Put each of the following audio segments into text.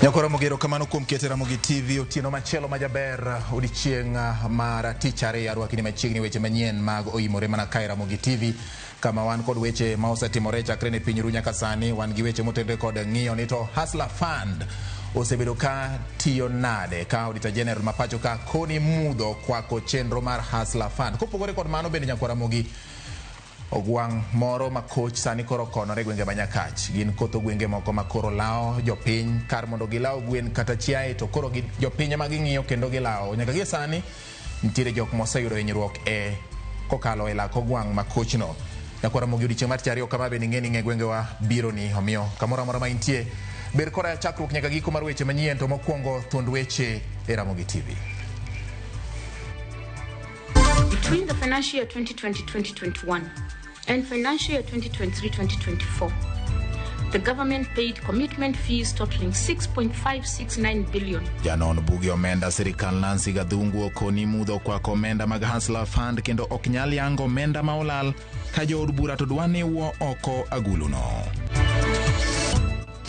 Nyakora Mogero kamano kuom kete Ramogi TV otieno machielo majaber odiechieng' mar tich ariyo arwakini machiegni weche manyien mag oimore mana kae Ramogi TV kama wan kod weche ma osetimore chakre ne piny ru nyaka sani. Wan gi weche motenore kod ng'iyo ni to Hustler Fund osebedo ka tiyo nade ka Auditor General ma pacho ka koni mudho kwako chenro mar Hustler Fund. Kopogore kod mano bende Nyakwar Ramogi Ogwang' moro ma koch sani koro okonore e gwenge ma Nyakach. Gin koth ogwenge moko ma koro lawo jopiny kar mondo gilaw gwen kata chiaye to koro jopiny ema ging'iyo kendo gilawo. Nyaka gie sani nitiere jok moseyudo hinyruok e kokalo e lak ogwang' ma kochno. Nyakwar Ramogi odiechieng' mar tich ariyo kama bende ing'e ni ng'e gwengewa bironi omiyo kamoro amora ma intie ber kora chakruok nyaka giko mar weche manyien to mokwongo thuond weche e Ramogi TV. Between the financial year 2020-2021 and financial year 2023-2024, the government paid commitment fees totaling 6.569 billion. Janon buge omenda sirikal Nancy Gathungu okoni mudho kwako omenda mag Hustler Fund kendo ok nyal yango omenda ma olal ka jood bura to dwa ni wuo oko aguluno.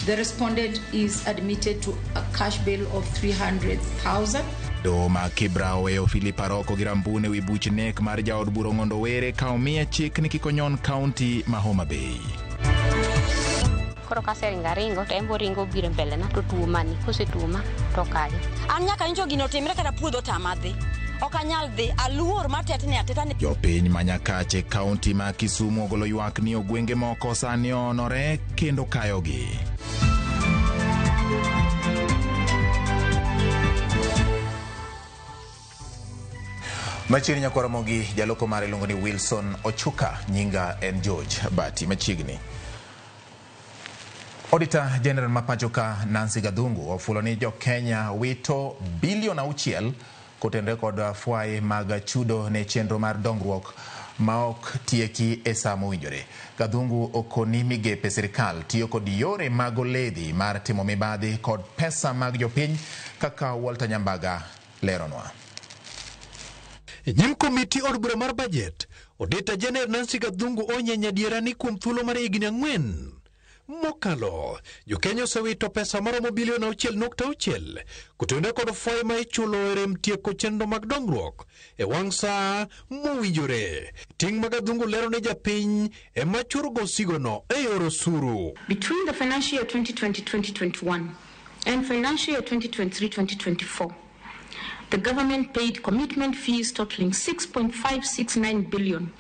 The respondent is admitted to a cash bail of 300,000. Doho ma Kibra oweyo Philip Aroko gi Rambun ewi buch nek mar jaod bura Ong'ondo Were ka omiye chik ni kik onyon kaunti ma Homa Bay. Koro kaseringo aringo to en be oringo obiro e mbelena to otuoma ni kosetuoma to okayo. An nyaka nyocha gino otimre kata puodho otama dhi. Ok anyal dhi, aluor matetni ateta ni. Jopiny ma Nyakach e kaunti ma Kisumu ogolo ywak ni ogwenge moko sani oonore kendo kayogi. Machiegni nyakwar Ramogi, jaloko mare iluongo ni Wilson Ochuka, nyinga en George Bati. Machiegni. Auditor General ma pacho ka Nancy Gathungu ofulo ni jo Kenya wito bilion 6 kotenore kod fwai mag chudo ne chenro mar dongruok maok tieki e saa mowinjore. Gathungu okoni migepe sirikal tiyo kod yore mag oledhi mar timo mibadhi kod pesa mag jopiny kaka Walter Nyambaga leronwa. E nyim komiti od bura mar bajet, Auditor General Nancy Gathungu onyenyo adiera ni kuom thuolo mar higni 4 mokalo, jo-Kenya osewito pesa maromo bilion 6.6 kotenore kod fwai ma ichulo e rem tieko chenro mag dongruok e wang' saa mowinjore. Ting' ma Gathungu lero ni japiny ema churgo osigono e yor osuru. Between the financial year 2020-2021 and financial year 2023-2024, the government paid commitment fees totaling 6.569 billion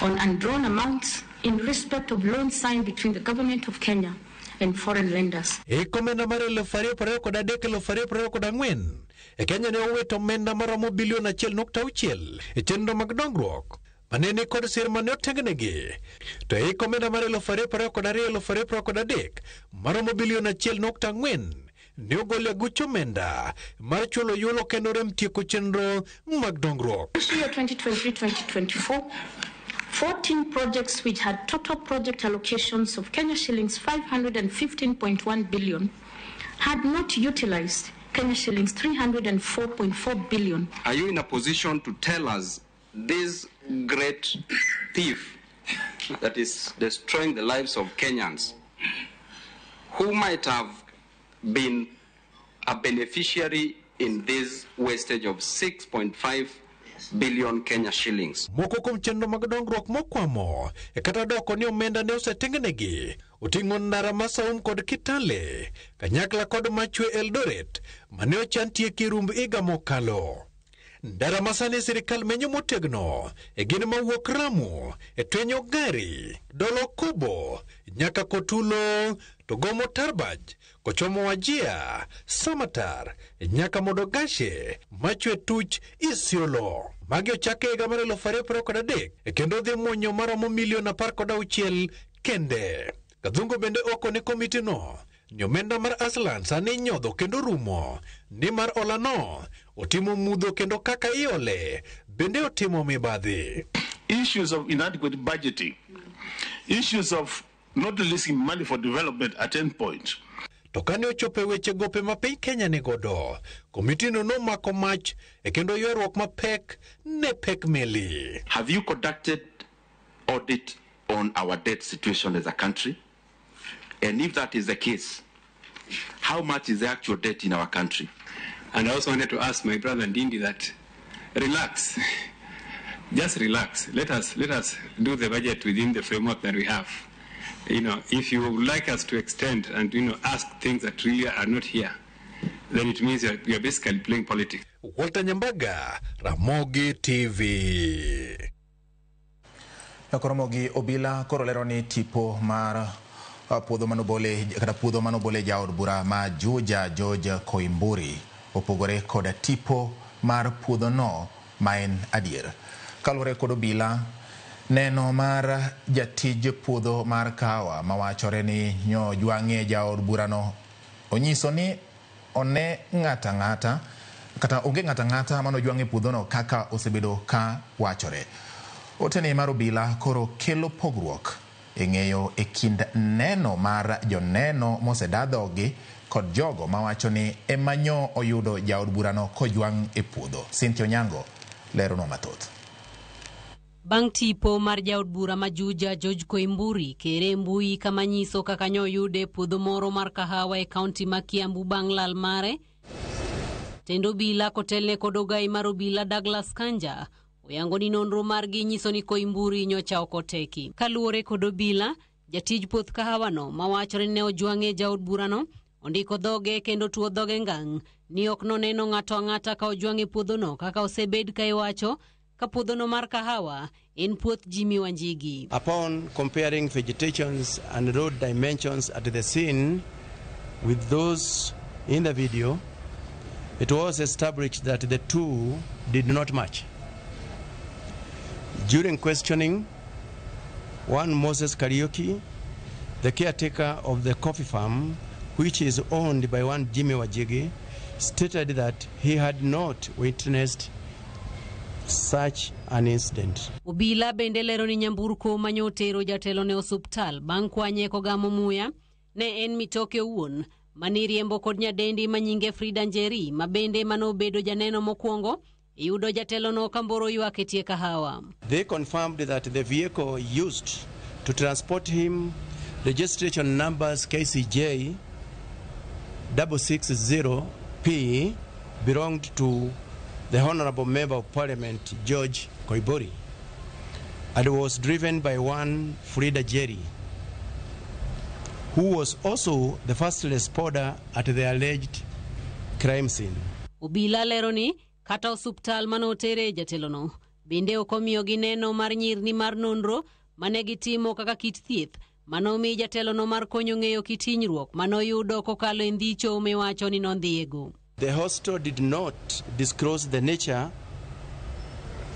on undrawn amounts in respect of loans signed between the government of Kenya and foreign lenders. E omenda mar 2023 2024, e Kenya ne owito omenda maromo bilion 1.6 e chenro mag dongruok mane ni kod sir mane otengnegi. To e omenda mar 2022 2023 maromo bilion 1.4 ne ogol e guch omenda mar chulo yulo kendo rem tieko chenro mag dongruok. Financial year 2023-2024, 14 projects which had total project allocations of Kenya shillings 515.1 billion had not utilized Kenya shillings 304.4 billion. Are you in a position to tell us this great thief that is destroying the lives of Kenyans, who might have been a beneficiary in this wastage of 6.5 billion Kenya shillings? Moko kuom chenro mag dongruok mokwamo e kata doko ni omenda ne osetengnegi oting'o ndara ma Saum kod Kitale kanyakla kod machwe Eldoret mane ochan tieki rumb higa mokalo. Ndara ma sani sirikal menyo motegno e gin mawuok Ramu e twenyo gari Dolo Kobo nyaka Kotulo to gomo Tarbaj kochomo Wajia Samatar nyaka Modogashe machwe tuch Isiolo. Magi ochake higa mar 2023 e kendo dhi muonyo maromo milion 16 kende. Gathungu bende okone komiti no ni omenda mar Aslan sani inyodho kendo rumo nimar olano otimo mudho kendo kaka iole bende otimo mibadhi. Issues of inadequate budgeting, issues of not releasing money for development at any point. To kane ochopo e weche gope ma piny Kenya ni godo, komitino nomako mach e kendo ywaruok mapek ne pek meli. Have you conducted audit on our debt situation as a country? And if that is the case, How much is the actual debt in our country? And I also wanted to ask my brother Ndindi that relax, just relax. Let us do the budget within the framework that we have. You know, if you would like us to extend and, you know, ask things that really are not here, then it means you are basically playing politics. Walter Nyambaga, Ramogi TV. Ramogi obila koro lero ni tipo mar puodho manobole kata puodho manobole jaod bura ma Juja George Koimburi opogore koda tipo mar puodho no ma en adier. Kaluwore kod obila, neno mar jatij puodho mar kahawa mawachore ni nyo jwang'e jaod burano onyiso ni one ng'ata ng'ata kata onge ng'ata ng'ata manojwang'e puodhono kaka osebedo ka wachore. Otene mar obila koro kelo pogruok e ng'eyo e kind neno mar joneno moseda dhogi kod jogo mawacho ni ema nyo oyudo jaod burano kojwang' e puodho. Cynthia Onyango leronwa mathoth. Bang' tipo mar jaod bura ma Juja George Koimburi kere mbui kama nyiso kaka nyo oyude puodho moro mar kahawa e kaunti ma Kiambu bang' lal mare. Tend obila kotelne kod ogai mar obila Douglas Kanja oyango ni nonro margi nyiso ni Koimburi nyocha ok oteki. Kaluwore kod obila, jatij puoth kahawano mawachore ni ne ojwang'e jaod burano ondiko dhoge kendo tuo dhoge ngang' ni ok noneno ng'ato ang'ata ka ojwang'e puodhono kaka osebed ka iwacho ka puodhono mar kahawa en puoth Jimmy Wanjigi. Upon comparing vegetations and road dimensions at the scene with those in the video, it was established that the two did not match. During questioning, one Moses Kariuki, the caretaker of the coffee farm, which is owned by one Jimmy Wanjigi, stated that he had not witnessed such an incident. Obila bende lero ni nyamburko manyotero jatelo ne osuptal bang' kwanye kogamo muya ne en mitoke owuon maniriembo kod nyadendi manyinge Frida Njeri ma bende manobedo janeno mokwongo iyudo jatelo no kamboro ywak e tie kahawa. They confirmed that the vehicle used to transport him, registration numbers KCJ 660P, belonged to the Honorable Member of Parliament George Koimburi and was driven by one Frida Jerry, who was also the first responder at the alleged crime scene. Obila lero ni kata osuptal manotere jatelono bende ok omiyogi neno mar nyirni mar nonro mane gitimo kaka kit thieth manomi jatelono mar konyo ng'eyo kit hinyruok manoyudo kokalo e ndhicho miwacho ni nondhiyego. The hospital did not disclose the nature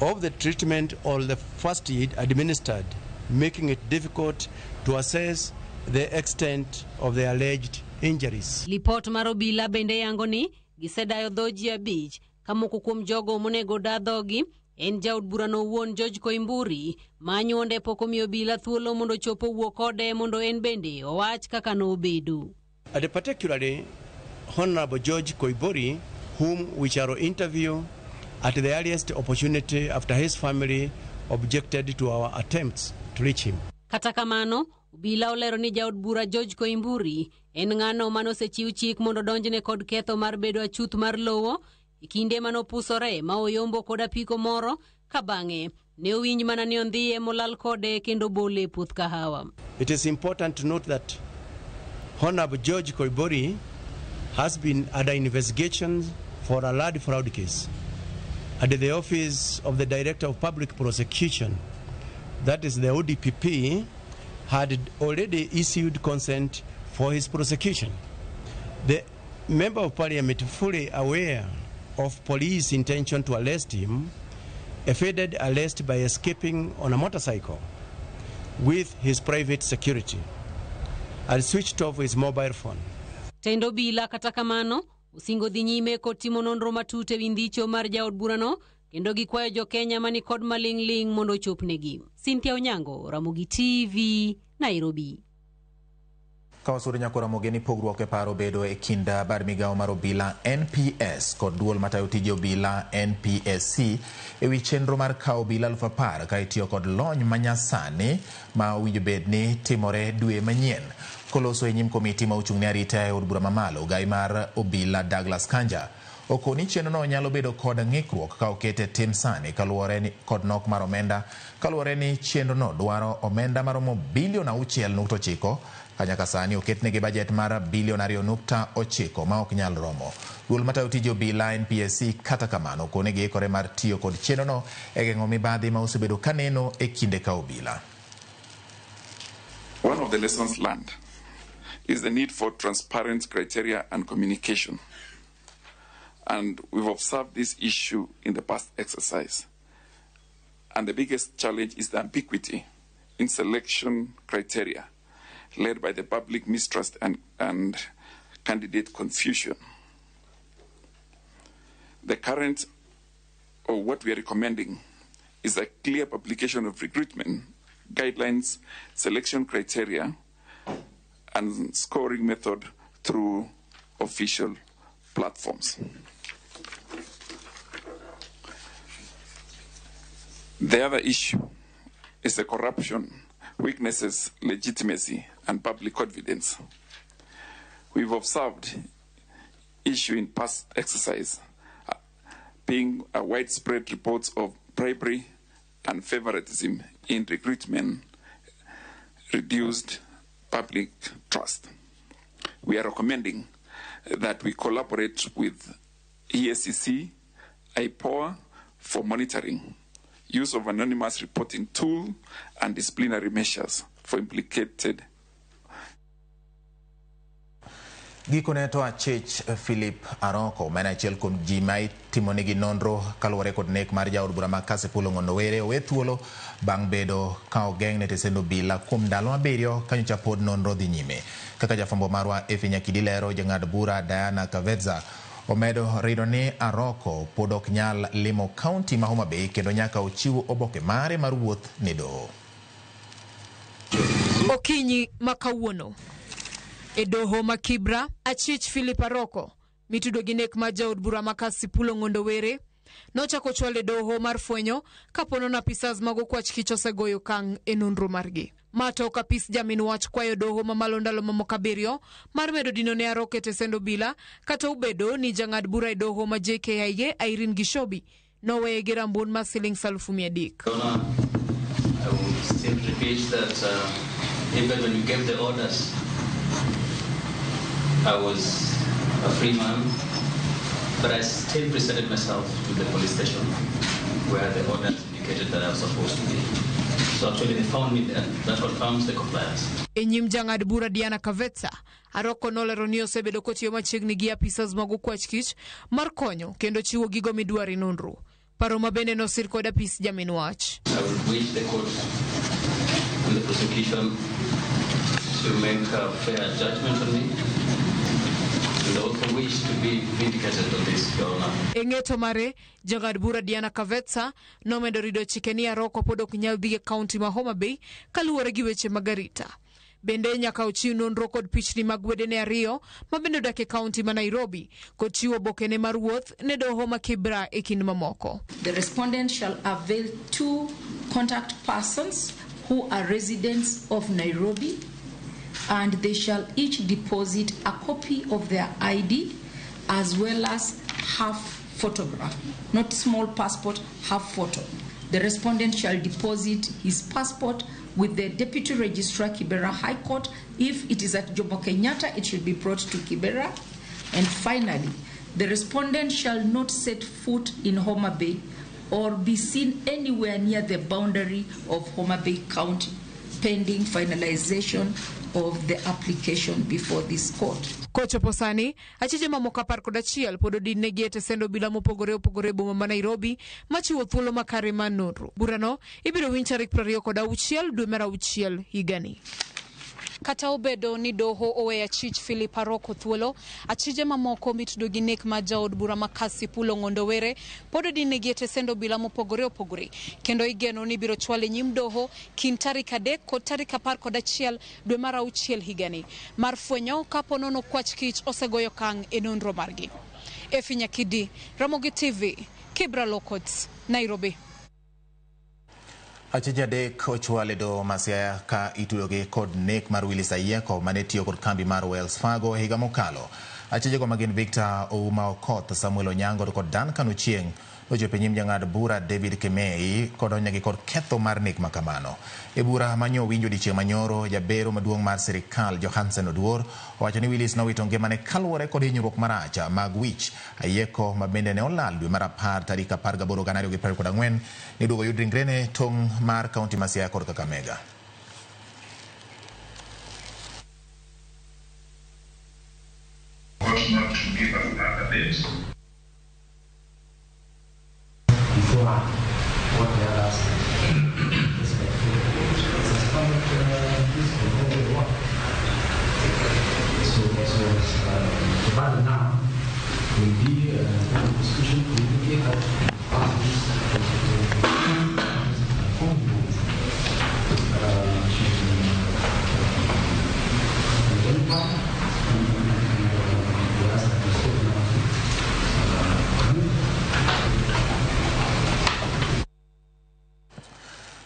of the treatment or the first aid administered, making it difficult to assess the extent of the alleged injuries. Lipot mar obila bende yango ni gisedayo dho ji 5 ka moko kuom jogo monego da dhogi en jaod burano owuon George Koimburi ma anyuonde pok omiyo obila thuolo mondo ochop owuo kode mondo en bende owach kaka nobedo. And particularly Honorable George Koimburi, whom we shall interview at the earliest opportunity after his family objected to our attempts to reach him. Kata kamano, obila olero ni jaod bura George Koimburi en ng'ano manosechiw chik mondo donjne kod ketho mar bedo achuth mar lowo e kinde manopusore ma oyombo kod apiko moro ka bang'e ne owinj mana ni ondhiye molal kode kendo bole e puoth kahawa. It is important to note that Honorable George Koimburi has been under investigation for a land fraud case at the office of the Director of Public Prosecution, that is the ODPP, had already issued consent for his prosecution. The Member of Parliament, fully aware of police intention to arrest him, evaded arrest by escaping on a motorcycle with his private security and switched off his mobile phone. Tend obila kata kamano osingo dhi nyime kod timo nonro matut ewi ndhicho mar jaod burano kendo gikwayo jo-Kenya mani kod maling'ling' mondo ochopnegi. Cynthia Onyango, Ramogi TV, Nairobi. Ka wasudo nyako Ramogi ni pogruok e paro bedo e kind bad migawo mar obila NPS kod duol matayo tije obila NPSC ewi chenro mar kawo obila 10,000 ka itiyo kod lony manyasani ma owinjo bed ni timore dwe manyien. Koloso e nyim komiti ma ochung' ne arita e od bura mamalo, gai mar obila Douglas Kanja okoni chenrono nyalo bedo kod ng'ikruok ka okete tim sani kaluwore kod nok mar omenda, kaluwore ni chenrono dwaro omenda maromo bilion 6.9 ka nyaka sani oketnegi bajet mar bilion 2.9 ma ok nyal romo. Duol matayo tije obila NPSC kata kamano okone giikore mar tiyo kod chenrono e geng'o mibadhi ma osebedo kaneno e kinde ka obila. One of the lessons learned is the need for transparent criteria and communication. And we've observed this issue in the past exercise. And the biggest challenge is the ambiguity in selection criteria, led by the public mistrust and candidate confusion. The current, or what we are recommending, is a clear publication of recruitment guidelines, selection criteria, and scoring method through official platforms. The other issue is the corruption, weaknesses, legitimacy, and public confidence. We've observed issue in past exercise being a widespread reports of bribery and favoritism in recruitment, reduced public trust. We are recommending that we collaborate with EACC, IPOA for monitoring, use of anonymous reporting tool, and disciplinary measures for implicated. Gikone to achich Philip Aroko, ma en achiel kuom ji ma itimonegi nonro kaluwore kod nek mar jaod bura ma Kasipul Ong'ondo Were owe thuolo bang' bedo ka ogeng'ne tesend obila kuom ndalo 7 kanyocha pod nonro dhi nyime. Kaka jafwambo marwa Efi Nyakidi lero, jang'ad bura Diana Kavedza omedo rido ni Aroko pod ok nyal limo kaunti ma Homa Bay kendo nyaka ochiw oboke mare mar wuoth ne doho. Okinyi ma kawuono e doho ma Kibra, achich Philip Aroko mitudo gi nek mar jaod bura ma Kasipul Ong'ondo Were nochako chwal e doho mar fwenyo kapo nono apisas mag okwach kich osegoyo okang' e nonro margi. Ma tok apis jamin wach kwayo doho mamalo ndalo mamoko 7 mar medo dino ne Aroko e tesend obila kata obedo ni jang'ad bura e doho ma JKIA Irene Gishobi noweye gi rambun mar siling 300,000. I will still repeat that even when you gave the orders, I was a free man, but I still presented myself to the police station where the orders indicated that I was supposed to be. So actually they found me there. That confirms the compliance. E nyim jang'ad bura Diana Kavetsa, Aroko nolero ni osebedo kotiyo machiegni gi apisas mag okwach kich mar konyo kendo chiwo gigo midwaro e nonro. Paro ma bende nosir kod apis jamin wach. I would wish the court and the prosecution to make a fair judgment on me. And also wish to be vindicated on this, Your Honor. E ng'eto mare, jang'ad bura Diana Kavetsa nomedo rido chike ni Aroko pod ok nyal dhi e kaunti ma Homa Bay kaluwore gi weche mag arita. Bende nyaka ochiw nonro kod pichni mag wedene 2 ma bende odak e kaunti ma Nairobi kod chiwo obokene mar wuoth ne doho ma Kibra e kind mamoko. The respondent shall avail 2 contact persons who are residents of Nairobi, and they shall each deposit a copy of their ID as well as half photograph, not small passport, half photo. The respondent shall deposit his passport with the Deputy Registrar, Kibera High Court. If it is at Jomo Kenyatta, it should be brought to Kibera. And finally, the respondent shall not set foot in Homa Bay or be seen anywhere near the boundary of Homa Bay County, pending finalization of the application before this court. Kochopo sani, achije mamoko 11 pod odin-negi e tesend obila mopogore opogore e boma ma Nairobi machiwo thuolo makare mar nonro. Burano ibiro winj tarik 26 dwe mar 6 higani. Kata obedo ni doho oweyo achich Philip Aroko thuolo, achije mamoko mitudo gi nek mar jaod bura ma Kasipul Ong'ondo Were pod odinegi e tesend obila mopogore opogore, kendo igeno ni ibiro chwal e nyim doho kind tarik 3 kod tarik 11 dwe mar 6 higani mar fwenyo kapo nono kwach kich osegoyo okang' e nonro margi. Efi Nyakidi, Ramogi TV, Kibra Law Courts, Nairobi. Achije 3 ochwal e doho ma Siaya ka itudogi kod nek mar Willis Ayieko mane tiyo kod kambi mar Wells Fargo e higa mokalo. Achijego magin Victor Ouma Okoth, Samuel Onyango kod Duncan Ochieng' nochopo e nyim jang'ad bura David Kemei kodonjogi kod ketho mar nek makamano. E bura manyo winjo odiechieng' manyoro, jabero maduong' mar sirikal Johansen Oduor owacho ni Willis nowito ngimane kaluwore kod hinyruok marach mag wich. Ayieko ma bende ne olal dwe mar 10 tarik 18 2024 niduogo yud ringrene tong' mar kaunti ma Siaya kod Kakamega. Ought not to give us other names. Before what the others suspended this work. So the battle now will be the prosecution to indicate that this should be identified and the others that we now.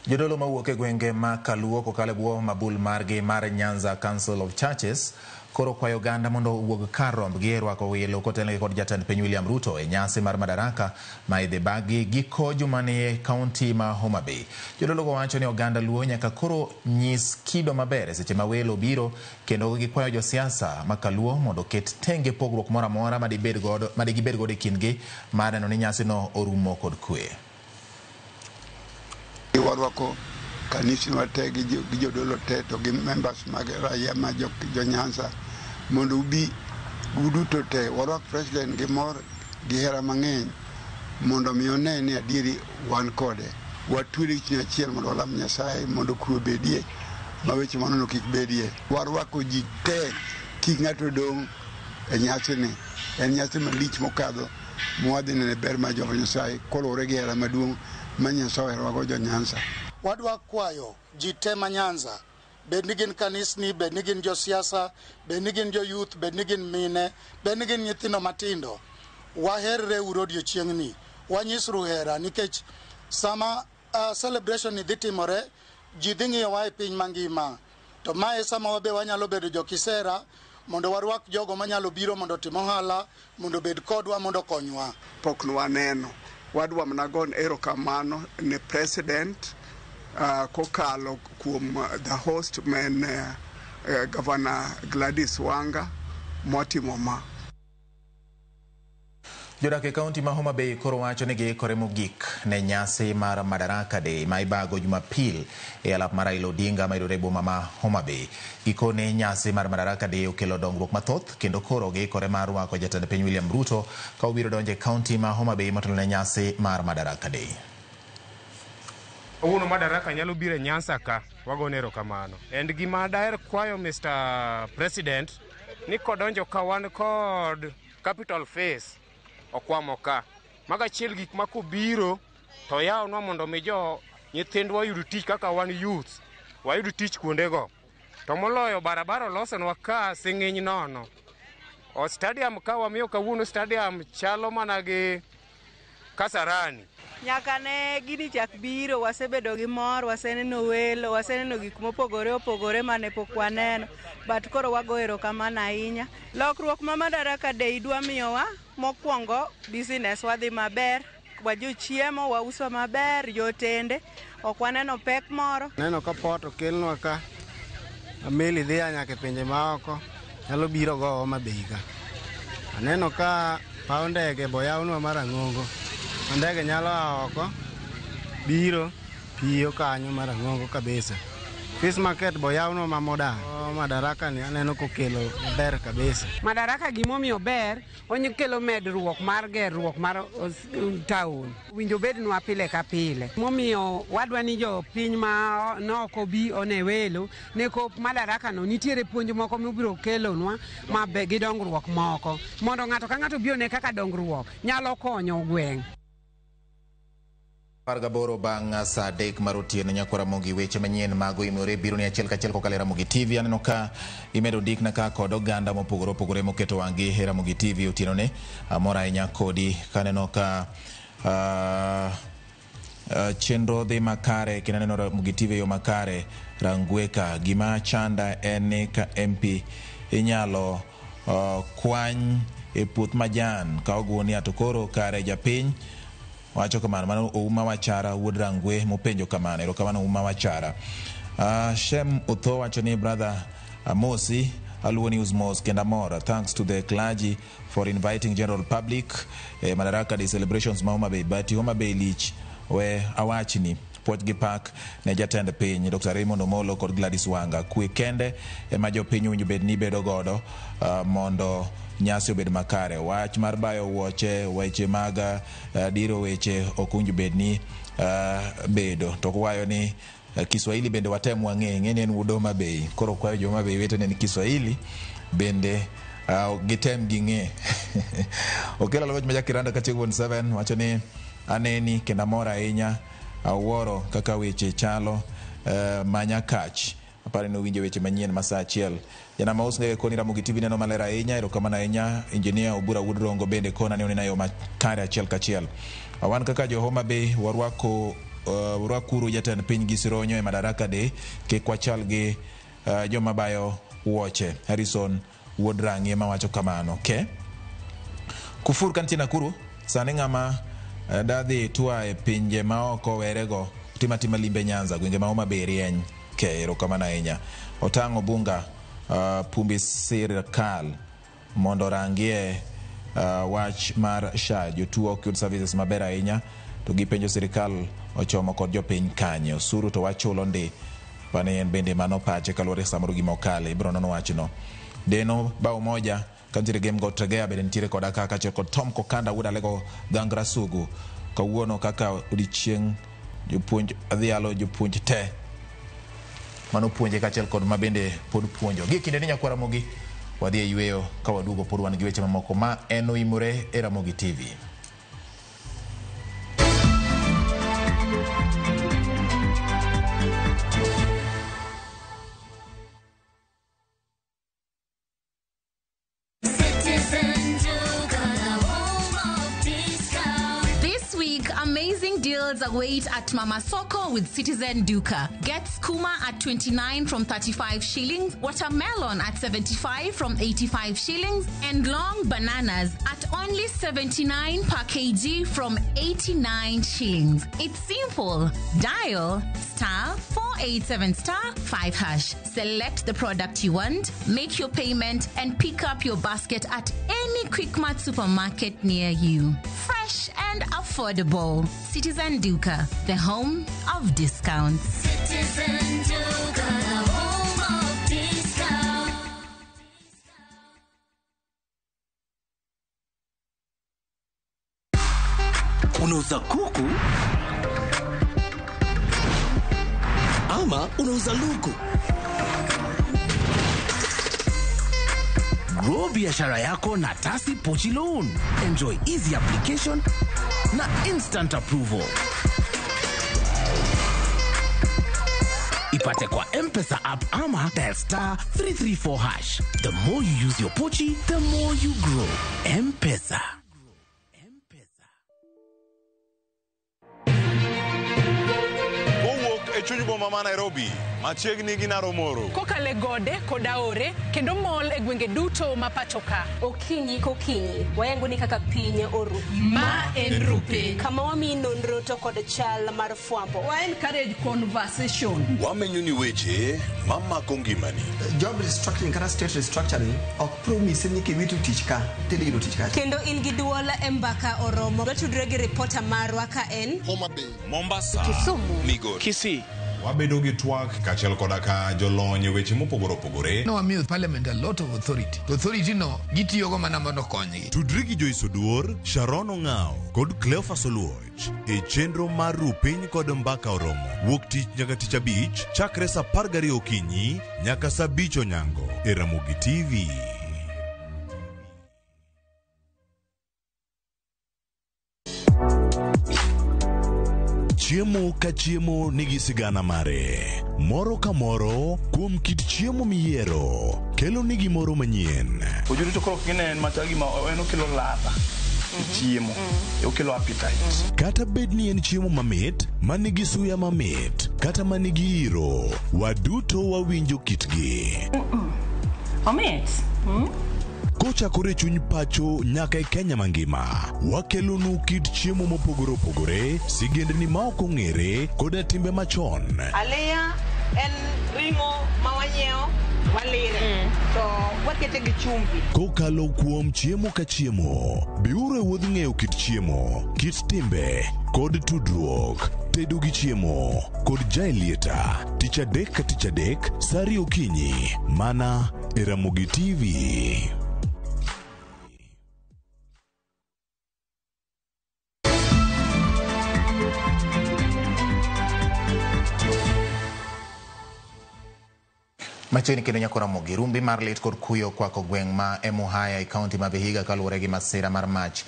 Jodolo mawuok e gwenge ma Kaluo kokalo e bwo mabul margi mar Nyanza Council of Churches koro kwayo oganda mondo owuog kar rombgi e rwako welo kotelnegi kod jatend piny William Ruto e nyasi mar Madaraka ma idhi bagi giko jumani e kaunti ma Homa Bay. Jodolo go wacho ni oganda Luo nyaka koro nyis kido maber e seche ma welo biro, kendo gikwayo josiasa ma Kaluo mondo oket tenge pogruok moro amora ma digibed godo e kindgi mar neno ni nyasino orumo kod kwe. Warwako kanisni te gi jodolo te to gi members mag raia ma jo Nyanza mondo ubi uduto te warwak president gi mor gi hera mang'eny mondo mi one ni adieri wan kode. Watwere gi chuny achiel mondo walam Nyasaye mondo kwe obedie ma weche manono kik bedie. Warwako ji te kik ng'ato dong' e nyasini. En nyasi malich mokadho mwadhi nene ber mar Jehova Nyasaye koluwore gi hera maduong' ma Nyasaye oherowago jo Nyanza. Wadwa kwayo ji te ma Nyanza, bed ni gin kanisni, bed ni gin josiasa, bed ni gin jo youth, bed ni gin mine, bed ni gin nyithindo matindo, waherre uru odiochieng'ni, wanyisru hera nikech sama celebration ni dhi timore, ji dhi ng'iyowa e piny mangima. To mae sama wabe wanyalo bedo jokisera mondo warwak jogo manyalo biro mondo otim ohala, mondo obed kodwa, mondo okonywa. Pok nwaneno. Wadwa mana gon erokamano ne president kokalo kuom the host man Governor Gladys Wanga motimo ma. Jodak e kaunti ma Homa Bay koro wacho ni giikore mogik ne nyasi mar Madaraka Day ma ibago Jumapil e alap mar Raila Odinga mayudore e boma ma Homa Bay. Gikone nyasi mar Madaraka Day okelo dongruok mathoth kendo koro giikore mar rwako jatend piny William Ruto ka obiro donjo e kaunti ma Homa Bay motelo ne nyasi mar Madaraka Day. Kawuono Madaraka nyalo biro e Nyanza ka, wagone erokamano. En gima daher kwayo Mr. President ni kodonjo ka wan kod capital face okwamo ka. Mago achiel gik ma kobiro to yawnwa mondo mi jo nyithindwa oyud tich kaka wan youths, wayud tich kuondego. To moloyo barabara olosonwa ka sing'iny nono. O stadium ka wamiyo kawuono stadium chalo mana gi Kasarani. Nyaka ne gini chak biro, wasebedo gi mor, waseneno welo, waseneno gik mopogore opogore mane pok waneno, but koro wago erokamano ahinya. Lokruok ma Madaraka Day dwa miyowa, mokwongo business wadhi maber, wajochiemo, wauso maber, jotende, ok waneno pek moro. Neno ka pot okelnwa ka, meli dhi nyaka e pinje maoko, nyalo biro go Homa Bay ka. Aneno ka paw ndege boyawnwa mar Ang'ongo. Ndege nyalo a oko biro piyo kanyo mar Ang'ongo kabisa. Fish market boyawnwa ma modern. Madaraka ni aneno kokelo maber kabisa. Madaraka gimomiyo ber, onyikelo medruok mar gerruok mar town. Winjo bednwa pile ka pile. Momiyo wadwa ni jopiny ma noko bi one welo, ne kop Madaraka no nitiere puonj moko mibiro kelonwa mabe gi dongruok moko. Mondo ng'ato ka ng'ato bi one kaka dongruok nyalo konyo gweng'. 18 bang' saa 3 mar otieno nyakwa Ramogi weche manyien mag oimore biro ni achiel kachiel kokalo e Ramogi TV. Aneno ka imedo ndikna ka kod oganda mopogore opogore moketo wang'gi e Ramogi TV otieno ni. Amor ahinya kodi kaneno ka chenro dhi makare kendo aneno Ramogi TV e yo makare. Rangweka gima chanda en ni ka MP inyalo kwany e puoth majan ka ogunia to koro kare japiny wacho kamano. Mano Ouma Wachara wuod Rangwe mopenjo kamano. Erokamano Ouma Wachara. Shem Otho wacho ni brother Amosi aluwo news mos kendo amor. Thanks to the clergy for inviting general public Madaraka Day celebrations ma Homa Bay. But Homa Bay lich we awachni puoch gi pak ne jatend piny Dr. Raymond Omolo kod Gladys Wanga. Kwe kende ema jopiny owinjo bed ni bedo godo mondo nyasi obed makare. Wach mar bayo wuoche, weche mag diro weche ok owinjo bed ni bedo. To kwayo ni Kiswahili bende watem wang'e, ng'e ni en wuod Homa Bay. Koro kwayo jo Homa Bay wetene ni Kiswahili bende gitem ging'e. Okelo Alwach ma Jakiranda Kachieng wuon 7 wacho ni aneni kendo amor ahinya, awuoro kaka weche chalo manyakach. Aparo ni uwinjo weche manyien ma saa 1. Janama Usngege koni Ramogi TV neno maler ahinya, erokamano ahinya. Engineer Obura Wuod Rongo bende kona ni oneno yo makare achiel kachiel. Wan kaka jo Homa Bay warwako warwakuru jatend piny gi sironyo e Madaraka Day, kik wachal gi joma bayo wuoche. Harrison Wuod Rang'i ema wacho kamano. Ke Kufur kantie Nakuru sani ng'ama dadhi tua e pinje maoko werego tima tima limbe Nyanza gwenge ma Homa Bay rieny. Ke erokamano ahinya. Otang'o Bunga pumbi sirkal mondo orangie wach mar SHA. Jotuo ok yud services maber ahinya to gipenjo sirkal ochomo kod jopiny kanye. Osuru to wachulo ndi. Pane en bende mano pache kaluwore samoro gima okale. Ibiro nono wachno. Deno bao moja kantiere game go Tegea bende nitiere koda kaka achiel kod Tom Kokanda wuod Alego Gangra Sugu. Kawuono kaka odiechieng' jopuonj adhialo jopuonj te mano puonje kaachiel kod ma bende pod puonjo. Gie kinde ni nyakwa Ramogi wadhi e yweyo ka waduogo pod wan gi weche mamoko ma en oimore e Ramogi TV. This week, amazing deals await at Mama Soko with Citizen Duka. Get skuma at 29 from 35 shillings, watermelon at 75 from 85 shillings, and long bananas at only 79 per kg from 89 shillings. It's simple. Dial star 487 star 5 hash. Select the product you want, make your payment, and pick up your basket at any Quickmart supermarket near you. Fresh and affordable. Citizen Duka, the home of discounts. Citizen Duka, the home of discounts. Unauza kuku ama unauza luku? Grow biashara yako na Tasi Pochi Loan. Enjoy easy application na instant approval. Ipate kwa M-Pesa app ama dial star 334 hash. The more you use your Pochi, the more you grow. M-Pesa. Kowuok e chuny boma ma Nairobi, machiegni gi Naromoro. Kokale gode kod aore kendo mol e gwenge duto ma pacho ka. Okinyi kokinyi, wayango ni kaka piny oru. Ma en Rupe. Kama wamiyi nonro to kod chal mar fwambo. Wa encourage conversation. Wamenyo ni weche mamako ngimani. Job restructuring kata state restructuring ok promise ni kiwito tich ka tidhi yudo tich kacha. Kendo in gi duol e mbaka oromo. Watudre gi ripota marwa ka en Homa Bay, Mombasa, Kisumu, Migori, Kisii, Wabedo gi twak kaachiel koda ka jolony e weche mopogore opogore. No wamiyo parliament a lot of authority. To authority no gitiyogo mana mondo okonygi. Tudri gi Joyce Oduor, Sharon Ong'ao kod Cleophas Oluoch e chenro mar Ru Piny kod Mbaka Oromo wuok tich nyaka tich abich chakre saa 12 okinyi nyaka saa 5 onyango e Ramogi TV. Chiemo ka chiemo nigi sigana mare. Moro ka moro kuom kit chiemo miyiero kelo ni gimoro manyien. Ojuri to koro gine en machal gima en okelo ladha e chiemo, okelo appetite. Kata bed ni en chiemo mamit, ma nigi suya mamit, kata ma nigi iro, waduto wawinjo kitgi. Omit. Kochakore e chuny pacho nyaka e Kenya mangima, wakelonu kit chiemo mopogore opogore, sigendni ma ok ong'ere, koda timbe machon. Aliya en ring'o ma wanyiewo walire to wakete gi chumbi. Kokalo kuom chiemo ka chiemo, biuru e wuodh ng'eyo kit chiemo, kit timbe, kod tudruok. Tedo gi chiemo kod Jaelieta, tich adek ka tich adek, saa ariyo okinyi, mana e Ramogi TV. Machiegni kendo nyako Ramogi, rumbi mar lit kod kuyo kwako gweng' ma Emuhaya e kaunti ma Vihiga kaluwore gi masira mar mach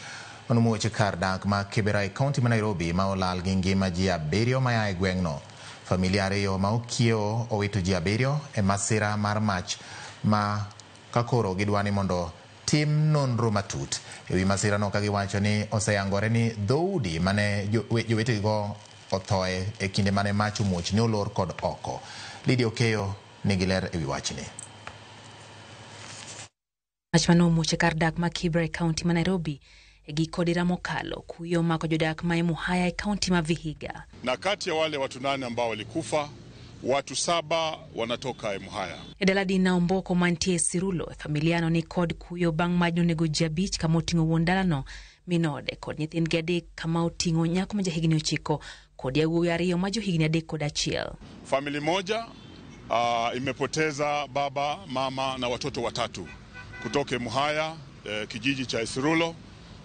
manomuoch e kar dak ma Kibera e kaunti ma Nairobi ma olal gi ngima ji 7 maya e gweng'no. Familia 2 ma okiewo owito ji 7 e masira mar mach ma kakoro gidwa ni mondo tim nonro matut e wi masirano ka giwacho ni oseyangore ni dhoudi mane jowetegigo othoe e kinde mane mach omuoch ne olor kod oko. Lydia Okeyo nigi ler e wi wachni. Mach mane omuoch e kar dak ma Kibra e kaunti ma Nairobi e giko dira mokalo kuyo omako jodak ma Emuhaya e kaunti ma Vihiga. Na kati ya wale watu 8 ambao walikufa, watu 7 wanatoka Emuhaya. E dala Dina Omboko mantie Sirulo, e familiano ni kod kuyo bang' maj nonego ji 5 kama oting'o wuon dalano min ode kod nyithindgi 3 kama oting'o nyako ma jahigni 9 kod yawuowi 2 ma johigni 3 kod 1. Famili moja imepoteza baba, mama na watoto 3 kutoka Emuhaya, kijiji cha Isirulo,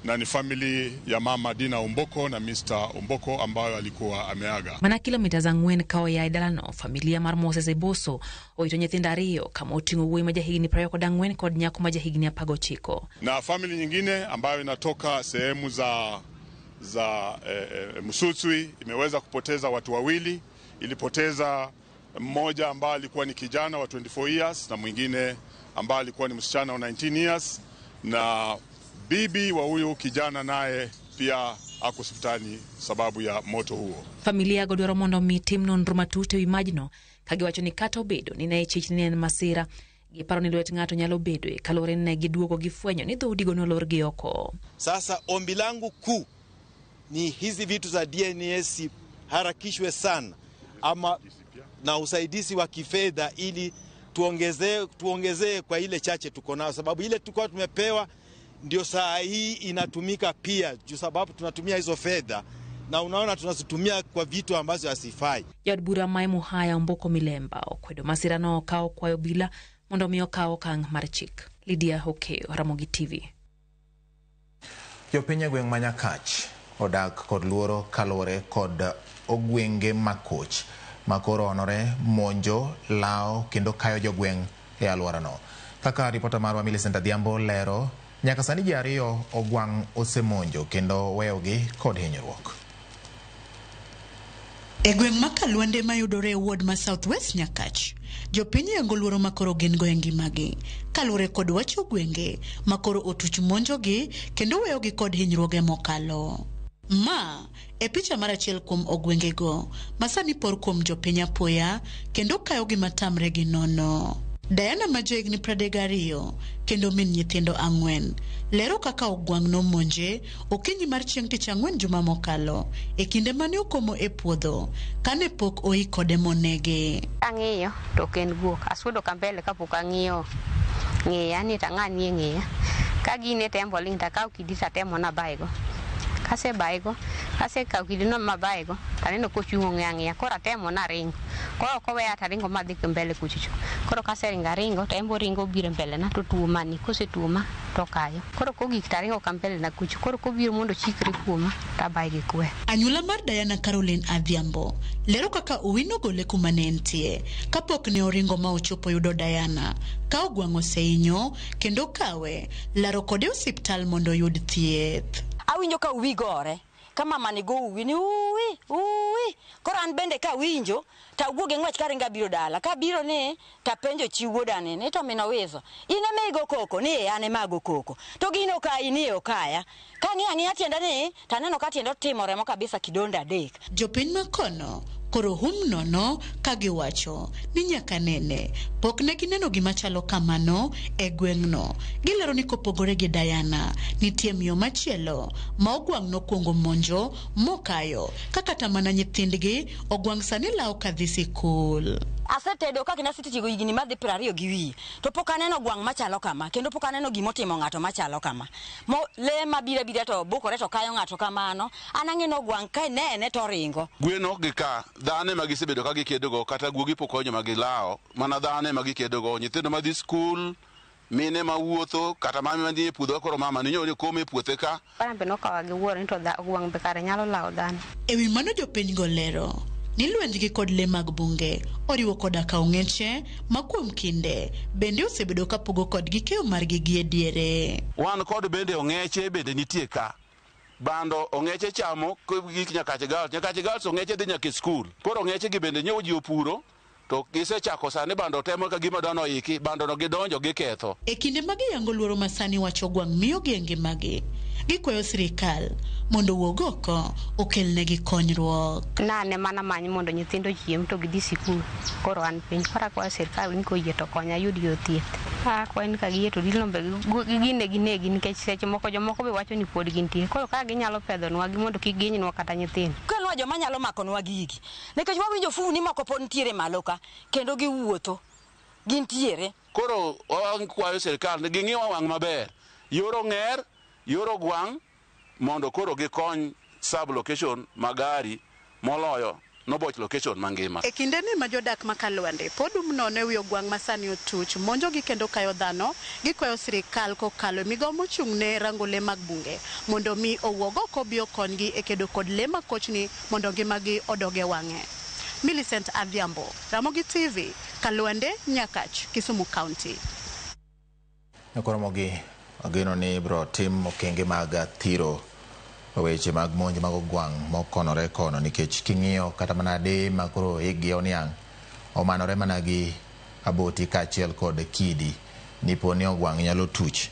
na ni famili ya mama Dina Omboko na Mr. Omboko ambayo alikuwa ameaga. Mana kilomita za 4 ka oya e dalano, familia mar Moses Eboso owito nyithindo 2 kama oting'o wuoyi ma jahigni 24 kod nyako ma jahigni 19. Na famili nyingine ambayo inatoka sehemu za Musutsui imeweza kupoteza watu 2. Ilipoteza mmoja ambaye alikuwa ni kijana wa 24 years na mwingine ambaye alikuwa ni msichana wa 19 years, na bibi wa huyu kijana naye pia ako hospitali sababu ya moto huo. Familia go dwaro mondo mi tim nonro matut e wi majno ka giwacho ni kata obedo ni ne chich ni en masira, giparo ni lwet ng'ato nyalo bedoe kaluwore ni ne giduogo gifwenyo ni dhoudigo nolor gi oko. Sasa ombi langu kuu ni hizi vitu za DNA harakishwe sana, ama na usaidizi wa kifedha ili tuongezee kwa ile chache tuko nayo, sababu ile tulikuwa tumepewa ndio saa hii inatumika pia, juu sababu tunatumia hizo fedha na unaona tunazitumia kwa vitu ambazo hasifai. Jaod bura ma Emuhaya Omboko Milemba okwedo masirano ka okwayo obila mondo mi okaw okang' mar chik. Lydia Okeyo, Ramogi TV. Jopiny e gweng' ma Nyakach odak kod luoro kaluwore kod ogwenge makoch makoro onore monjo, lawo kendo kayo jogweng' e alworano. Kaka ripota marwa Millicent Adhiambo lero, nyaka sani ji 2 ogwang' osemonjo kendo weyogi kod hinyruok. E gweng' ma Kalwande mayudore e ward ma South West Nyakach, jopiny yango luoro makoro gin go e ngimagi kaluwore kod wach ogwenge makoro otuch monjogi kendo weyogi kod hinyruoge mokalo. Ma e picha mar achiel kuom ogwengego ma sani por kuom jopiny apoya kendo kayogi matamre gi nono. Diana ma jahigni 32 kendo min nyithindo 4 lero kaka ogwang' nomonje okinyi mar chieng' tich ang'wen juma mokalo e kinde mane okomo e puodho kane pok oi kode monege. Ang'iyo to ok en guok, asudo ka mbele kapok ang'iyo ng'iya ni to ang'ani e ng'iya. Ka gine tembo ling' to akawo kidi to atemo nabayego. Kasebayego, kasekawo kidino mabayego, taneno kochung' ong'e ang'iya. Koro atemo naringo. Koro ok oweya taringo madhi mbele kuchocho. Koro kaseringo aringo, to en be oringo obiro mbele na to tuoma ni. Kosetuoma to okayo. Koro kogik taringo ka mbele na kucho. Koro kobiro mondo ochikre kuoma, tabaye gi kwer. Anyuola mar Diana Caroline Adhiambo lero kaka Owino ogole kuma ne entie kapok ne oringo ma ochopo yudo Diana ka ogwang' osehinyo kendo kawe laro kode e osiptal mondo oyud thieth. Awinjo ka uwi gore, ka mama ni go uwi ni uwi, uwi. Koro an bende ka awinjo, to awuog e ng'wech karingo abiro dala. Ka abiro ni, to apenjo chi wuoda ni, ni to min Owiso, in ema igo koko? Ni ee, an ema ago koko. To gino okayi? Ni ee okaya. Ka ang'iyo ang'iya tienda ni, to aneno ka tienda otimo remo kabisa kidonde adek. Jopiny ma kono koro hum nono ka giwacho ni nyaka nene pok ne gineno gima chalo kamano e gweng'no. Gilero ni kopogore gi Diana, nitie miyo machielo ma ogwang' nokwongo monjo mokayo ka kata mana nyithindgi ogwang' sani lawo kadhi sikul. Asetedo ka kendo asetiego higni madhi 20 gi wiye, to pok aneno gwang' machalo kama, kendo pok aneno gimotimo ng'ato machalo kama. Mo, le mabiro abira to bukore to kayo ng'ato kamano, an ang'e ni ogwang' ka inene to oringo. Gwen ok gika, dhano ema gisebedo ka gikedogo, kata guogi pok ohinyo ma gilawo, mana dhano ema gikedogo. Nyithindo madhi skul, mine mawuotho, kata mama manie puodho koro mama ni nyoro kome e puothe ka. An be nokawa gi wuoro ni to gwang' be kare nyalo lawo dhano. E wi mano jopiny go lero ni lwenjgi kod le mag bunge oriwo koda ka ong'eche ma kuom kinde bende osebedo ka pogo kodgi keyo margi gi e diere. Wan kod bende ong'eche bende nitie ka. Bando ong'eche chamo gik Nyakache Girls. Nyakache Girls ong'eche dhi nyaka e skul. Koro ong'eche gi bende nyewo ji opuro, to gisechako sani bando temo ka gima dwano oiki, bando no gidonjo giketho. E kinde ma giyango luoro ma sani wach ogwang' miyogi e ngimagi, gikwayo sirikal mondo owuog oko okelnegi konyruok. Nane mana many mondo nyithindo ochiem to gidhi sikul. Koro an piny. Koro akwayo sirikal ni koyie to konya ayud yo thieth. Akwayo ni ka giyie to dilombe gine ginegi nikech seche moko jomoko be wacho ni pod gintie. Koro ka ginyalo pedhonwa gi mondo kik gihinynwa kata nyithindo. Kelnwa joma nyalo makonwa gigi. Nikech wawinjo funi moko pod nitiere malo ka, kendo giwuotho. Gintiere. Koro wakwayo sirikal ni ging'iwa wang' maber. Yor ong'er, yor ogwang', mondo koro gikony sub location magari moloyo noboch location mangima. E kinde ni ma jodak ma Kalwande pod um nono e wi ogwang' ma sani otuch monjogi kendo kayo dhano, gikwayo sirikal kokalo e migawo mochung' ne rango le mag bunge mondo mi owuog oko obi okonygi e kedo kod le makochni mondo ngimagi odog e wang'e. Millicent Adhiambo, Ramogi TV, Kalwande, Nyakach, Kisumu County. Koromogi ageno ni ibiro tim okenge mag thiro weche mag monj mag ogwang' mokonore kono, nikech king'iyo kata mana deye ma koro hikgi oniang' omanore mana gi aboti kaachiel kod kidi, nipo ni ogwang' nyalo tuch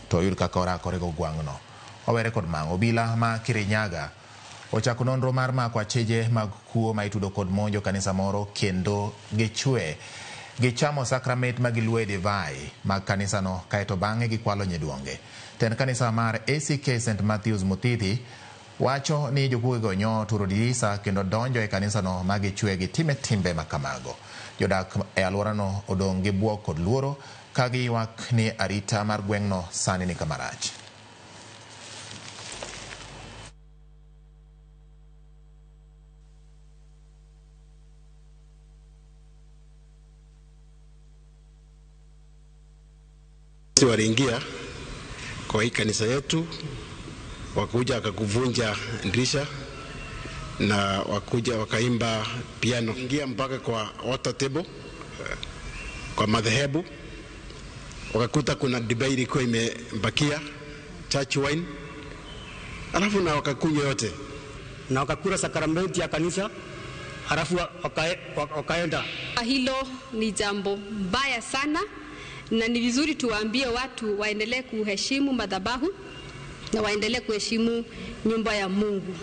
to oyud kaka orakore gi ogwang'no. Owere kod mang'o. Obila ma Kirinyaga ochako nonro mar mako achije mag kuo ma itudo kod monjo kanisa moro kendo gichwe gichamo sakramet ma giluwo e divai mag kanisano kaeto bang'e gikwalo nyiduonge. Tend kanisa mar ACK St. Matthews Muthithi wacho ni jokuoge nyo turo dirisa kendo donjo e kanisano ma gichwe gitime timbe makamago. Jodak e alworano odong' gi bwok kod luoro ka giywak ni arita mar gweng'no sani ni kama rach. Waliingia kwa hii kanisa yetu, wakuja wakakuvunja dirisha na wakuja wakaimba piano, ingia mpaka kwa altar table, kwa madhehebu, wakakuta kuna divai ilikuwa imebakia, church wine, alafu na wakakunywa yote na wakakula sakramenti ya kanisa, alafu wakaenda. Hilo ni jambo mbaya sana, na ni vizuri tuwaambie watu waendelee kuheshimu madhabahu na waendelee kuheshimu nyumba ya Mungu.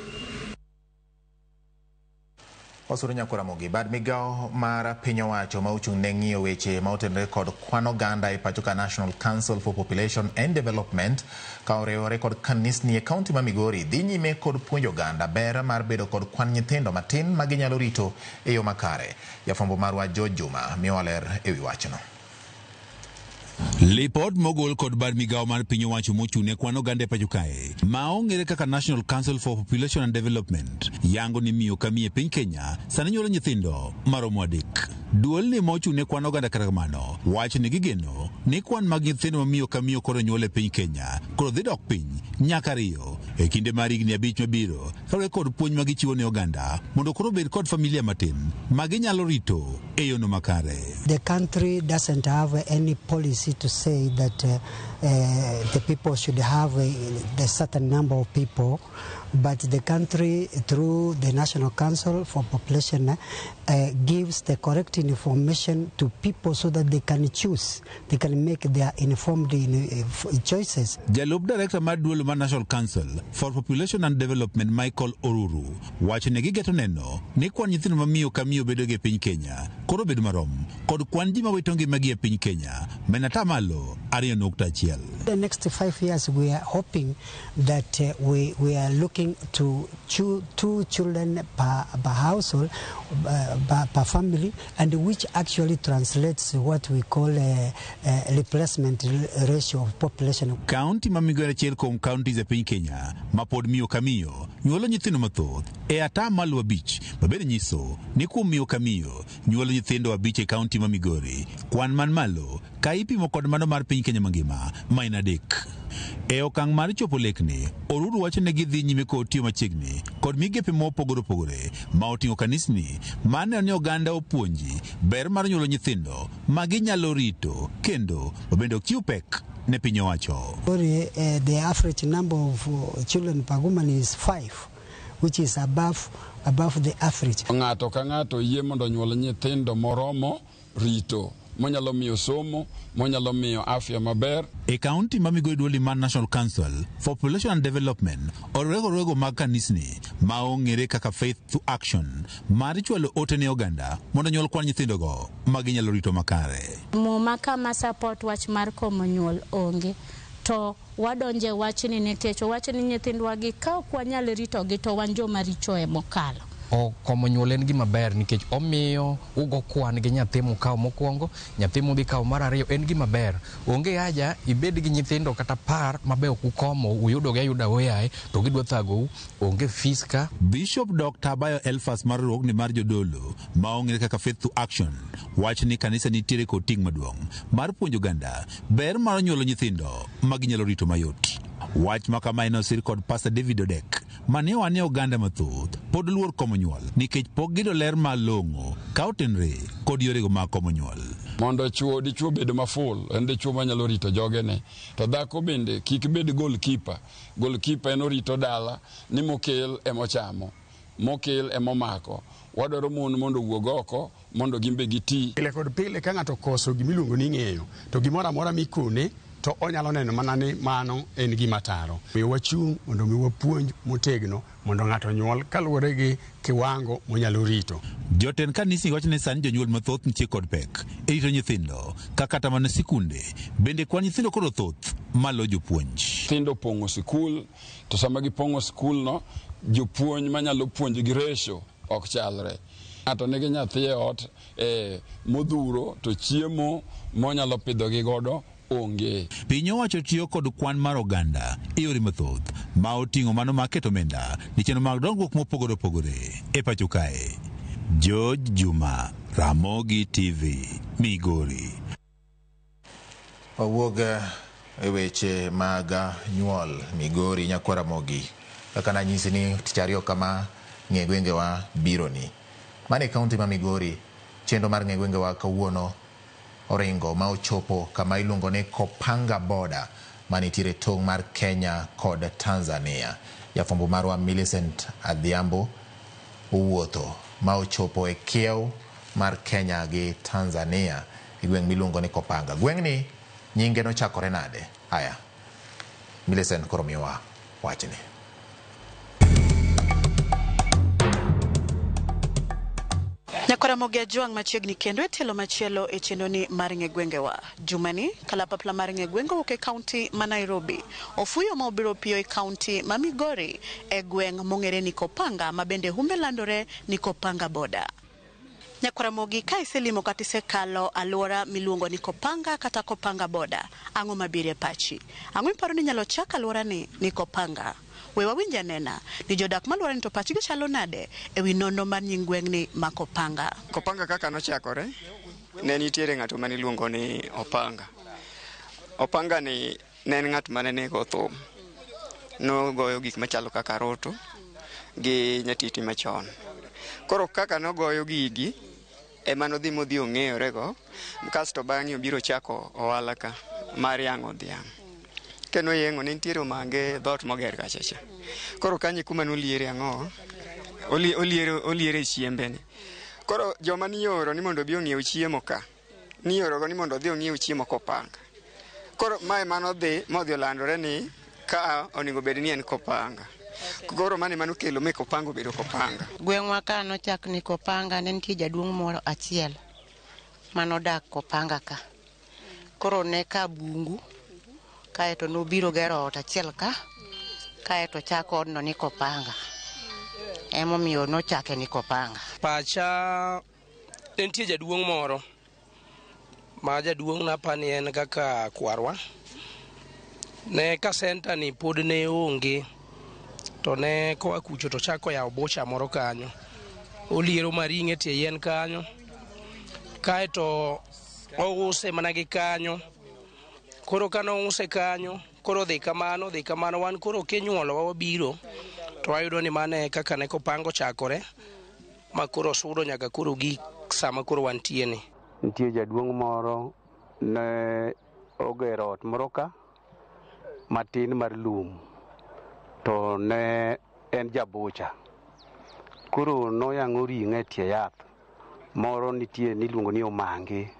Osuru Nyakoramogi, bad migawo mar piny owacho ma ochung' ne ng'iyo weche ma otenore kod kwan oganda e pacho ka National Council for Population and Development ka oriwore kod kanisni e kaunti ma Migori dhi nyime kod puonjo oganda ber mar bedo kod kwan nyithindo matin ma ginyalo rito e yo makare. Jafwambo marwa George Juma miyowa ler e wi wachno. Lipot mogol kod bad migawo mar piny owacho mochung' ne kwan oganda e pacho kae ma ong'ere kaka National Council for Population and Development yango ni miyo ka miyo e piny Kenya sani nyuolo nyithindo maromo 3. Duolni ma ochung' ne kwan oganda kata kamano wacho ni gigeno ni kwan mag nyithindo ma miyo ka miyo koro nyuolo e piny Kenya koro dhi dok piny nyaka 2 e kinde mar higni 5 mabiro kaluwore kod puonj ma gichiwo ne oganda mondo koro obed kod familia matin ma ginyalo rito e yono makare. The country doesn't have any policy to say that the people should have a certain number of people, but the country, through the National Council for Population, gives the correct information to people so that they can choose, they can make their informed choices. Jalup director mar duol mar National Council for Population and Development Michael Oruru wacho ni gigeto neno ni kwan nyithindo ma miyo ka miyo bedo gi e piny Kenya koro bedo marom kod kwan ji mawito ngimagi e piny Kenya ma en 2.1%. The next 5 years we are hoping that we are looking to 2 children per household, per family, and which actually translates what we call a replacement ratio of population. County ma Migori achiel kuom counties e piny Kenya ma pod miyo ka miyo nyuolo nyithindo mathoth e 5% mabende nyiso ni kuom miyo ka miyo nyuolo nyithindo 5 e county ma Migori, kwan man malo ka ipimo kod mano mar piny Kenya mangima ma en 3. E okang' mar chopo lekni, Oruru wacho ne gidhi nyime kod tiyo machiegni kod migepe mopogore opogore ma oting'o kanisni ma neno ni oganda opuonji ber mar nyuolo nyithindo ma ginyalo rito kendo mabende ok chiw pek ne piny owacho. The average number of children per woman is 5, which is above the average. Ng'ato ka ng'ato yie mondo onyuol nyithindo moromo rito, monyalo miyo somo, monyalo miyo afya maber. E kaunti ma Migori duol mar National Council for Population and Development orwego rwego mag kanisni ma ong'ere kaka Faith to Action mar chwalo ote ne oganda mondo nyuol kwan nyithindogo ma ginyalo rito makare. Muma kama support wach mar komo nyuol onge, to wadonje wachni nikech wachni nyithindwa gi ka ok wanyal ritogi to wan joma richo e mokalo. Komo nyuol en gima ber nikech omiyo ugo kwan gi nyathi mukawo mokwongo, nyathi mudhi kawo mar ariyo en gima ber. Onge haja ibed gi nyithindo kata 10 mabe ok ukomo, uyudogi ayuda oyaye to gidwa thagou, onge fees ka. Bishop Dr. Abayo Elfas mar riwruogni mar jodolo ma ong'ere kaka Faith to Action wacho ni kanisa nitiere kod ting' maduong' mar puonjo oganda ber mar nyuolo nyithindo ma ginyalo rito mayot. Wach ma kama en osir kod Pastor David Odek mane oa ne oganda mathoth pod luor komo nyuol nikech pok giyudo ler malong'o ka otenre kod yorego mag komo nyuol. Mondo chuo dichuo bed maful, en dichuo manyalo rito jogene, to dhako bende kik bed goalkeeper. Goalkeeper en orito dala ni mokel emochamo, mokel emomako. Wadwaro mon mondo owuog oko mondo gimbe giti. Pile kod pile ka ng'ato okoso gimiluongo ni ng'eyo, to gimoro amora mikone to onyalo neno mana ni mano en gima taro. Omiyo wachung' mondo mi wapuonj motegno mondo ng'ato onyuol kaluwore gi kiwango monyalo rito. Jotend kanisni wacho ni sani jonyuol mathoth nitie kod pek e rito nyithindo ka kata mana sikunde bende kwan nyithindo koro thoth malo jopuonj. Nyithindo opong'o sikul, to sama gipong'o sikul no, jopuonj manyalo puonjogi ratio ok chalre. Ng'ato nigi nyathi e ot modhuro to chiemo monyalo pidhogi godo onge. Piny owacho tiyo kod kwan mar oganda e yore mathoth ma oting'o mano mar keto omenda ne chenro mag dongruok mopogore opogore e pacho kae. George Juma, Ramogi TV, Migori. Wawuog e weche mag nyuol Migori nyakwa Ramogi. Kaka nanyisi ni tich ariyo kama ng'e gwengewa bironi. Mane kaunti ma Migori, chenro mar ng'e gwengewa kawuono oringo ma ochopo kama iluongo ni Kopanga border manitiere tong' mar Kenya kod Tanzania. Jafwambo marwa Millicent Adhiambo owuotho ma ochopo e kiew mar Kenya gi Tanzania e gweng' miluongo ni Kopanga. Gweng'ni nyinge nochakore nade? Aya, Millicent koro miyowa wachni. Nyakwaramogi Ajwang' machiegni kendo e tielo machielo e chenroni mar ng'e gwengewa. Jumani, kalapapla mar ng'e gwenge owuok e kaunti ma Nairobi. Ofuyo ma obiro piyo e kaunti ma Migori e gweng' mong'ere ni Kopanga ma bende humbe landore ni Kopanga border. Nyakwaramogi ka iselimo kata isekalo alwora miluongo ni Kopanga kata Kopanga boda, ang'o mabiro e pachi? Ang'o miparo ni inyalo chak alworani ni Kopanga? We wawinj anena ni jodak malworani to pachgi chalo nade e wi nonro mar nying gweng'ni ma Kopanga. Kopanga kaka nochakore, ne nitiere ng'ato mane iluongo ni Opanga. Opanga ni ne en ng'at mane nigo thum. Nogoyo gik machalo kaka roto gi nyatiti machon. Koro kaka nogoyo gigi, ema nodhi modhi ong'eyorego, kasto bang'e obiro chako ohala ka mar yang'o dhiang'. Kendo yeng'o ne nitiere omange dhoot moger kacha cha. Koro kanyo e kuma noliere ang'o? Oliere chiembe ni. Koro joma nioro ni mondo obi ong'iew chiemo ka, niorogo ni mondo odhi ong'iew chiemo Kopanga. Koro mae manodhi modhi olandore ni ka onego bed ni en Kopanga. Koro mano ema nokelo mi Kopanga obedo Kopanga. Gweng'wa ka nochak ni Kopanga ne nitie jaduong' moro achiel manodak Kopanga ka. Koro ne ka bungu, kaeto nobiro gero ot achiel ka, kaeto chako odno ni Kopanga. Emomiyo nochake ni Kopanga. Pacha ne nitie jaduong' moro ma jaduong' napani en kaka kwarwa. Ne ka senta ni pod ne onge to ne koa kucho to chako yawo bucha moro kanyo. Oliero maring'e tie yien kanyo. Kaeto ouse mana gi kanyo. Koro kanouse kanyo, koro dhi kamano, wan koro kinyuolowa wabiro to wayudo ni mano e kaka ne Kopanga ochakore ma koro osudo nyaka koro gik sama koro wantie ni. Nitie jaduong' moro ne ogero ot moro ka matin mar lum to ne en jabucha. Koro noyang'o ring'o e tie yath moro nitie niluongo ni omange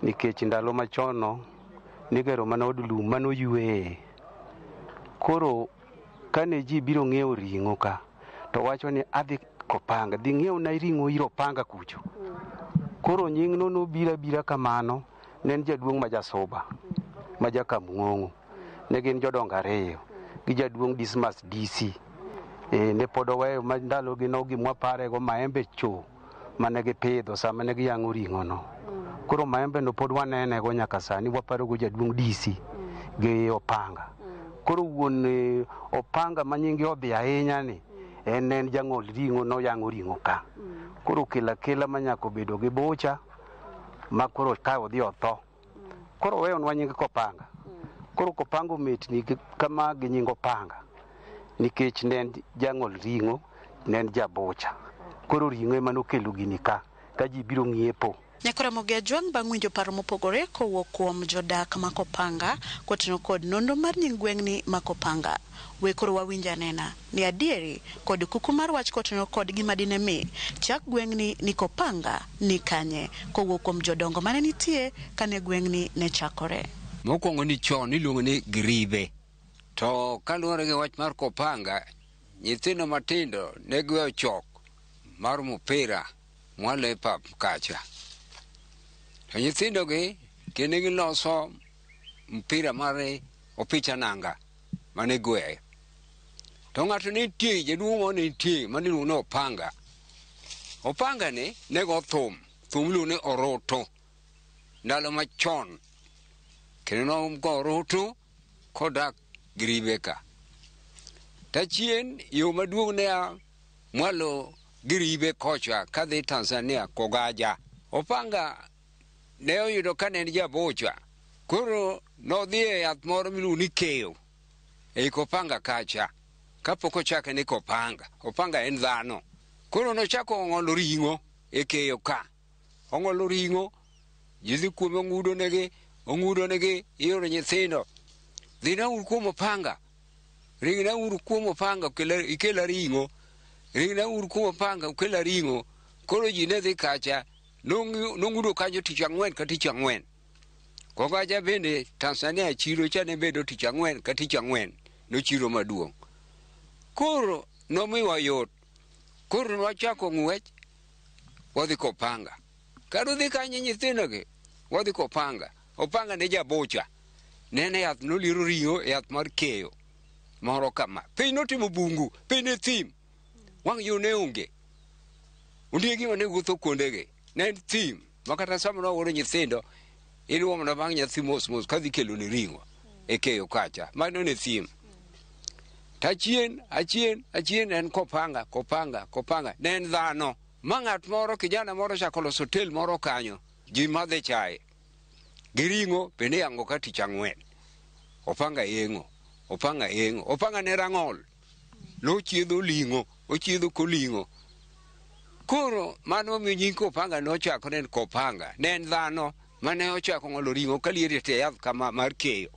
nikech ndalo machon no nigero mana od lum manoyweye. Koro kane ji biro ng'iewo ring'o ka to wacho ni adhi Kopanga, dhi ng'iewna ring'o ir Opanga kucho. Koro nying'no nobiro abira kamano, ne en jaduong' ma jasuba ma jakamung'ong'o. Ne gin jodongo ariyo gi jaduong' Dismas DC. Ne pod oweyo ma ndalogi no gimwaparego maembe cho mane gipidho sama ne giyang'o ring'o no. Koro maembe no pod wanenego nyaka sani, waparogo jaduong' DC gi Opanga. Koro wuon Opanga ma nyinge odhi ahinya ni en jang'ol ring'o noyang'o ring'o ka. Koro kela kela manyaka obedo gi bucha ma koro ka odhi otho. Koro oweyonwa nying Kopanga. Koro Kopanga ometni kama gi nying Opanga nikech ne en jang'ol ring'o, ne en jabucha. Koro ring'o ema nokelo gini ka ji biro ng'iepo. Nyakwaramogi Ajwang' bang' winjo paro mopogore kowuok kuom jodak ma Kopanga kotingo kod nonro mar nying gweng'ni ma Kopanga. We koro wawinj anena ni adieri kod kuku mar wach kotingo kod gima dine mi chak gweng'ni ni Kopanga ni kanye kowuok kuom jodongo mane nitie kane gweng'ni ne chakore. Mokwongo ni chon iluongo ni Gribe. To kaluwore gi wach mar Kopanga, nyithindo matindo ne gweyo chok mar mupira mwalo e pap kacha. To nyithindogi kendo giloso mpira mar opich ananga mane gweyo. To ng'ato nitie, jaduong' moro nitie mane iluongo ni Opanga. Opanga ni ne go thum, thum iluongo ni oroto ndalo machon. Kendo nogo oroto kodak Gribe ka. Tachien yo maduong' ne a mwalo Gribe kocha kadhi Tanzania Kogaja. Opanga ne oyudo ka ne en jabocha. Koro nodhi e yath moro miluongo ni keyo ei Kopanga kacha. Kapok ochake ni Kopanga. Opanga en dhano. Koro nochako ong'olo ring'o e keyo ka. Ong'olo ring'o, ji dhi kuome ong'udo negi, ioro nyithindo. Dhina uru kuom Opanga. Ringna uru kuom Opanga, ikela ring'o. Ringna uru kuom Opanga, ukela ring'o. Koro ji ne dhi kacha, nong'udo kanyo tich ang'wen ka tich ang'wen. Kogaja bende Tanzania chiro cha ne bedo tich ang'wen ka tich ang'wen, nochiro maduong'. Koro nomiwa yot. Koro nwachako ng'wech, wadhi Kopanga. Kado dhi kanyo nyithindogi, wadhi Kopanga. Opanga ne jabocha. Nene yath noliero ring'o e yath mar keyo moro kama. Piny notimo bungu, piny ne thim. Wang' yo ne onge. Ondiegi mane wuotho kuondegi ne en thim ma kata sama nooro nyithindo iluwo mana bang' nyathi mos mos kadhi keloni ring'o e keyo kacha. Mano ne thim. To achien achien achien en Kopanga Kopanga Kopanga ne en dhano ma ng'at moro kijana moro ochako loso hotel moro kanyo ji madhe chae gi ring'o bende iyango ka tich ang'wen. Opanga yeng'o, opanga yeng'o, opanga ne rang'ol. Nochiedho ling'o, ochiedho koling'o. Koro mano omiyo nying Kopanga nochako ne en Kopanga. Ne en dhano mane ochako ng'olo ring'o kaliero e tie yath kama mar keyo.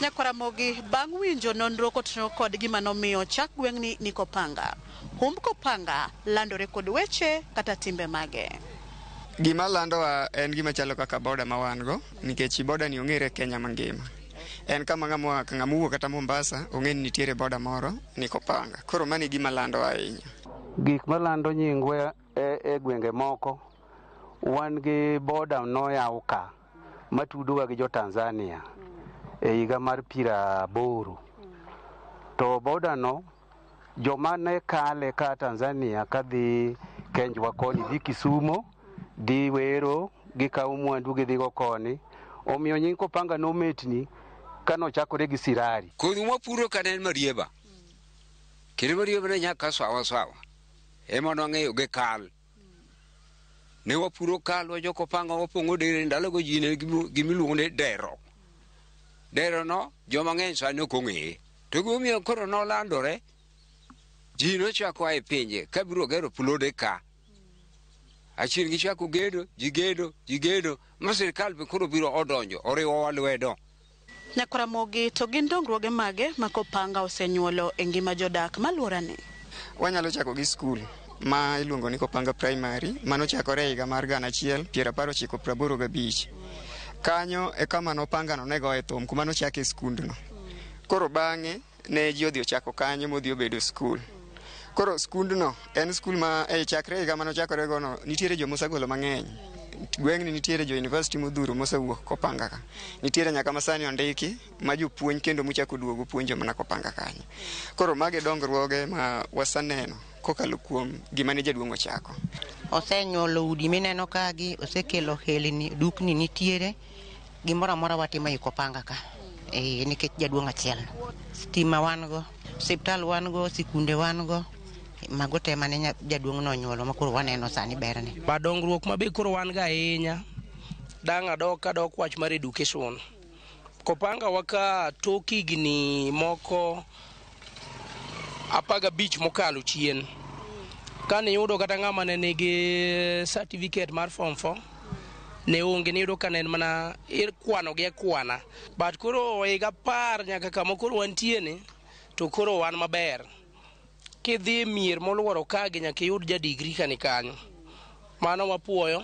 Nyakwaramogi bang' winjo nonro kotenore kod gima nomiyo chak gweng'ni ni Kopanga. Humb Kopanga landore kod weche kata timbe mage. Gima landowa en gima chalo kaka boda ma wan go nikech boda ni ong'ere Kenya mangima. En kama ng'ama ng'ama owuok kata Mombasa ong'e ni nitiere boda moro ni Kopanga. Koro mano e gima landowa ahinya. Gik malando nyingwa e gwenge moko wan gi boda noyaw ka matudowa gi jo Tanzania e higa mar 80. To boda no joma ne kale ka Tanzania kadhi Kenjwa koni dhi Kisumo, dhi Wero, gikawo mwandu gidhigo koni. Omiyo nying Kopanga nometni kanochakore gi Sirari. Kodhi mwapuro ka ne en marieba. Kendo marieba ne nyaka sawa sawa. Ema nwang'eyo gi kal. Ne wapuro kal wajok opanga wapong'o dere ndalogo ji ne gimiluongo ni dero. Dero no joma ng'eny sani ok ong'eye. To gimomiyo koro nolandore, ji nochako a e pinje kabiro gero plode ka. Achien gichako gedo, ji gedo, ji gedo, ma sirikal be koro biro odonjo, oriwowa lwedo. Nyakwaramogi to gin dongruoge mage ma Kopanga osenyuolo e ngima jodak maluorani? Wanyalo chako gi skul ma iluongo ni Kopanga Primary manochakore e higa mar 1985. Kanyo e kama nopangano ne goye thum kuma nochake skundno. Koro bang'e ne ji odhi ochako kanyo modhi obedo skul. Koro skundno en skul ma e chakre higa manochakore gono nitiere joma osegolo mang'eny. Gweng'ni nitiere jo university modhuro mosewuok Kopanga ka. Nitiere nyaka masani ondiki ma jopuonj kendo mochako duogo puonjo mana Kopanga kanyo. Koro mago e dongruoge ma waseneno kokalo kuom gima ne jaduong' ochako. Osenyuolo udi mineno kagi, osekelo helni, dukni nitiere, gimoro amora watimo ei Kopanga ka. Nikech jaduong' achiel. Stima wan go, osiptal wan go, sikunde wan go. Mago te mane jaduong' nonyuolo ma koro waneno sani berne. Ba dongruok ma be koro wan go ahinya, dang' adok adok wach mar education. Kopanga wa ka tok higni moko 15 mokalo chien. Kane iyudo kata ng'ama ne nigi certificate mar form 4 ne onge, niyudo ka ne en mana ikwano gi akwana. But koro higa 10 nyaka kama koro wantie ni, to koro wan maber. Kidhi e mier moluoro kagi nyaka iyud ja degree ka ni kanyo. Mano wapuoyo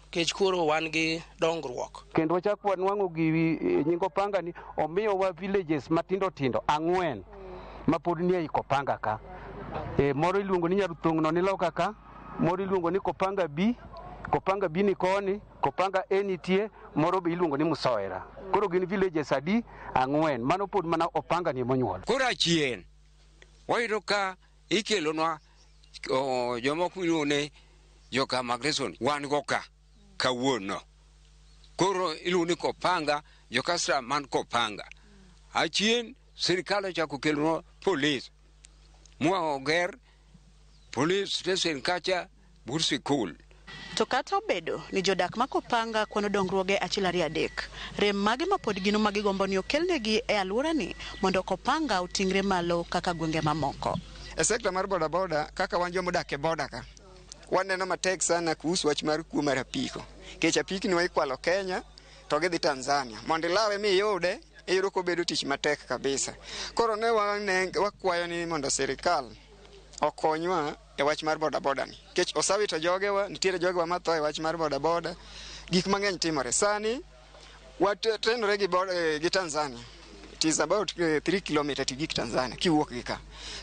nikech koro wan gi dongruok. Kendo wachak wanwang'o gi nying Opanga ni omiyowa villages matindo tindo 4 ma pod nie ei Kopanga ka. Moro iluongo ni Nyaruthong'no ni loka ka, moro iluongo ni Kopanga B, Kopanga B ni koni, Kopanga A nitie, moro be iluongo ni Musoera. Koro gin villages adi? 4. Mano pod mana Opanga ni monyuol. Koro achien wayudo ka ikelonwa jomoko miluongo ni joka migration wan go ka kawuono. Koro iluongo ni Kopanga, jokasra man Kopanga. Achien sirikal ochako kelonwa polis mwa oger police station kacha but sikul. To kata obedo ni jodak ma Kopanga kwano dongruoge 1 2 3, rem mage ma pod gino ma gigombo ni okelnegi e alworani mondo Kopanga oting're malo kaka gwenge mamoko. E sekta mar bodaboda kaka wan joma odak e boda ka waneno matek sana kuhusu wach mar kuo mar apiko. Nikech apikni wa ikwalo Kenya to gidhi Tanzania. Mondo ilawe miyude iyudo kobedo tich matek kabisa. Koro ne wakwayo ni mondo sirikal okonywa e wach mar bodaboda ni. Nikech osewito jogewa, nitiere jogewa matho e wach mar bodaboda. Gik mang'eny timore. Sani watenore gi Tanzania. It is about 3 km to gik Tanzania kiwuok gi ka.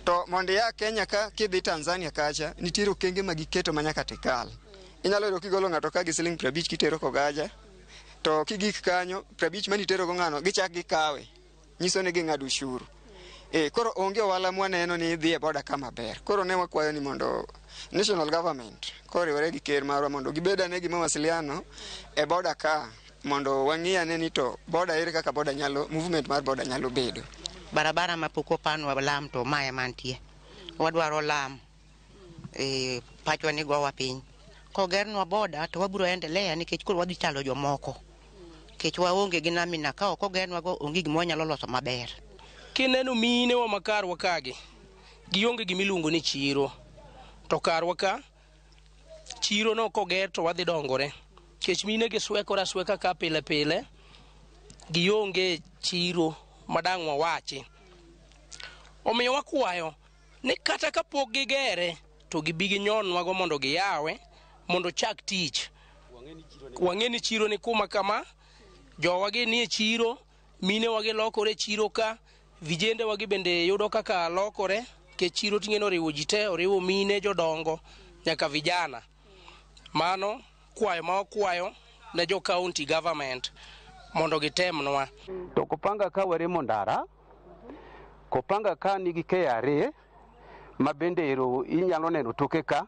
To mondo ia Kenya ka kidhi Tanzania kacha, nitiere okenge ma giketo ma nyaka tikal. Inyalo yudo kigolo ng'ato ka gi siling 50 kitero Kogaja, to kigik kanyo 50 manitero go ng'ano gichak gikawe. Nyiso ni ging'ado ushuru. Koro onge ohala mwaneno ni dhi e boda ka maber. Koro ne wakwayo ni mondo national government koriwore gi ker marwa mondo gibed ane gi mawasiliano e boda ka mondo wang'i ane ni to boda ere kaka boda nyalo movement mar boda nyalo bedo. Barabara ma pok opanwa lam to mae mantie. Wadwaro lam. Pachwa ni gowa piny. Kogernwa boda to wabiro endelea nikech koro wadhi chalo jomoko. Nikech waonge gi namina ka ok ogernwa go onge gima wanyalo loso maber. Kineno mine wa makarwa kagi, gionge gimiluongo ni chiro. To karwa ka, chiro no koger to wadhi dongore. Nikech mine gi swekore asweka ka pile pile, gionge chiro madang' wawachi. Omiyo wakwayo ni kata kapok gigere to gibi ginyonwago mondo giyawe mondo chak tich. Wang'e ni chiro ni kuma kama, jowagi nie chiro, mine wagi lokore chiro ka, vijende wagi bende yudo kaka lokore, nikech chiro ting'e oriwo ji te, oriwo mine, jodongo, nyaka vijana. Mano kwayo ma wakwayo ne jo county government mondo gitemnwa. To Kopanga ka waremo ndara, Kopanga ka nigi KRA ma bende ero inyalo neno toke ka.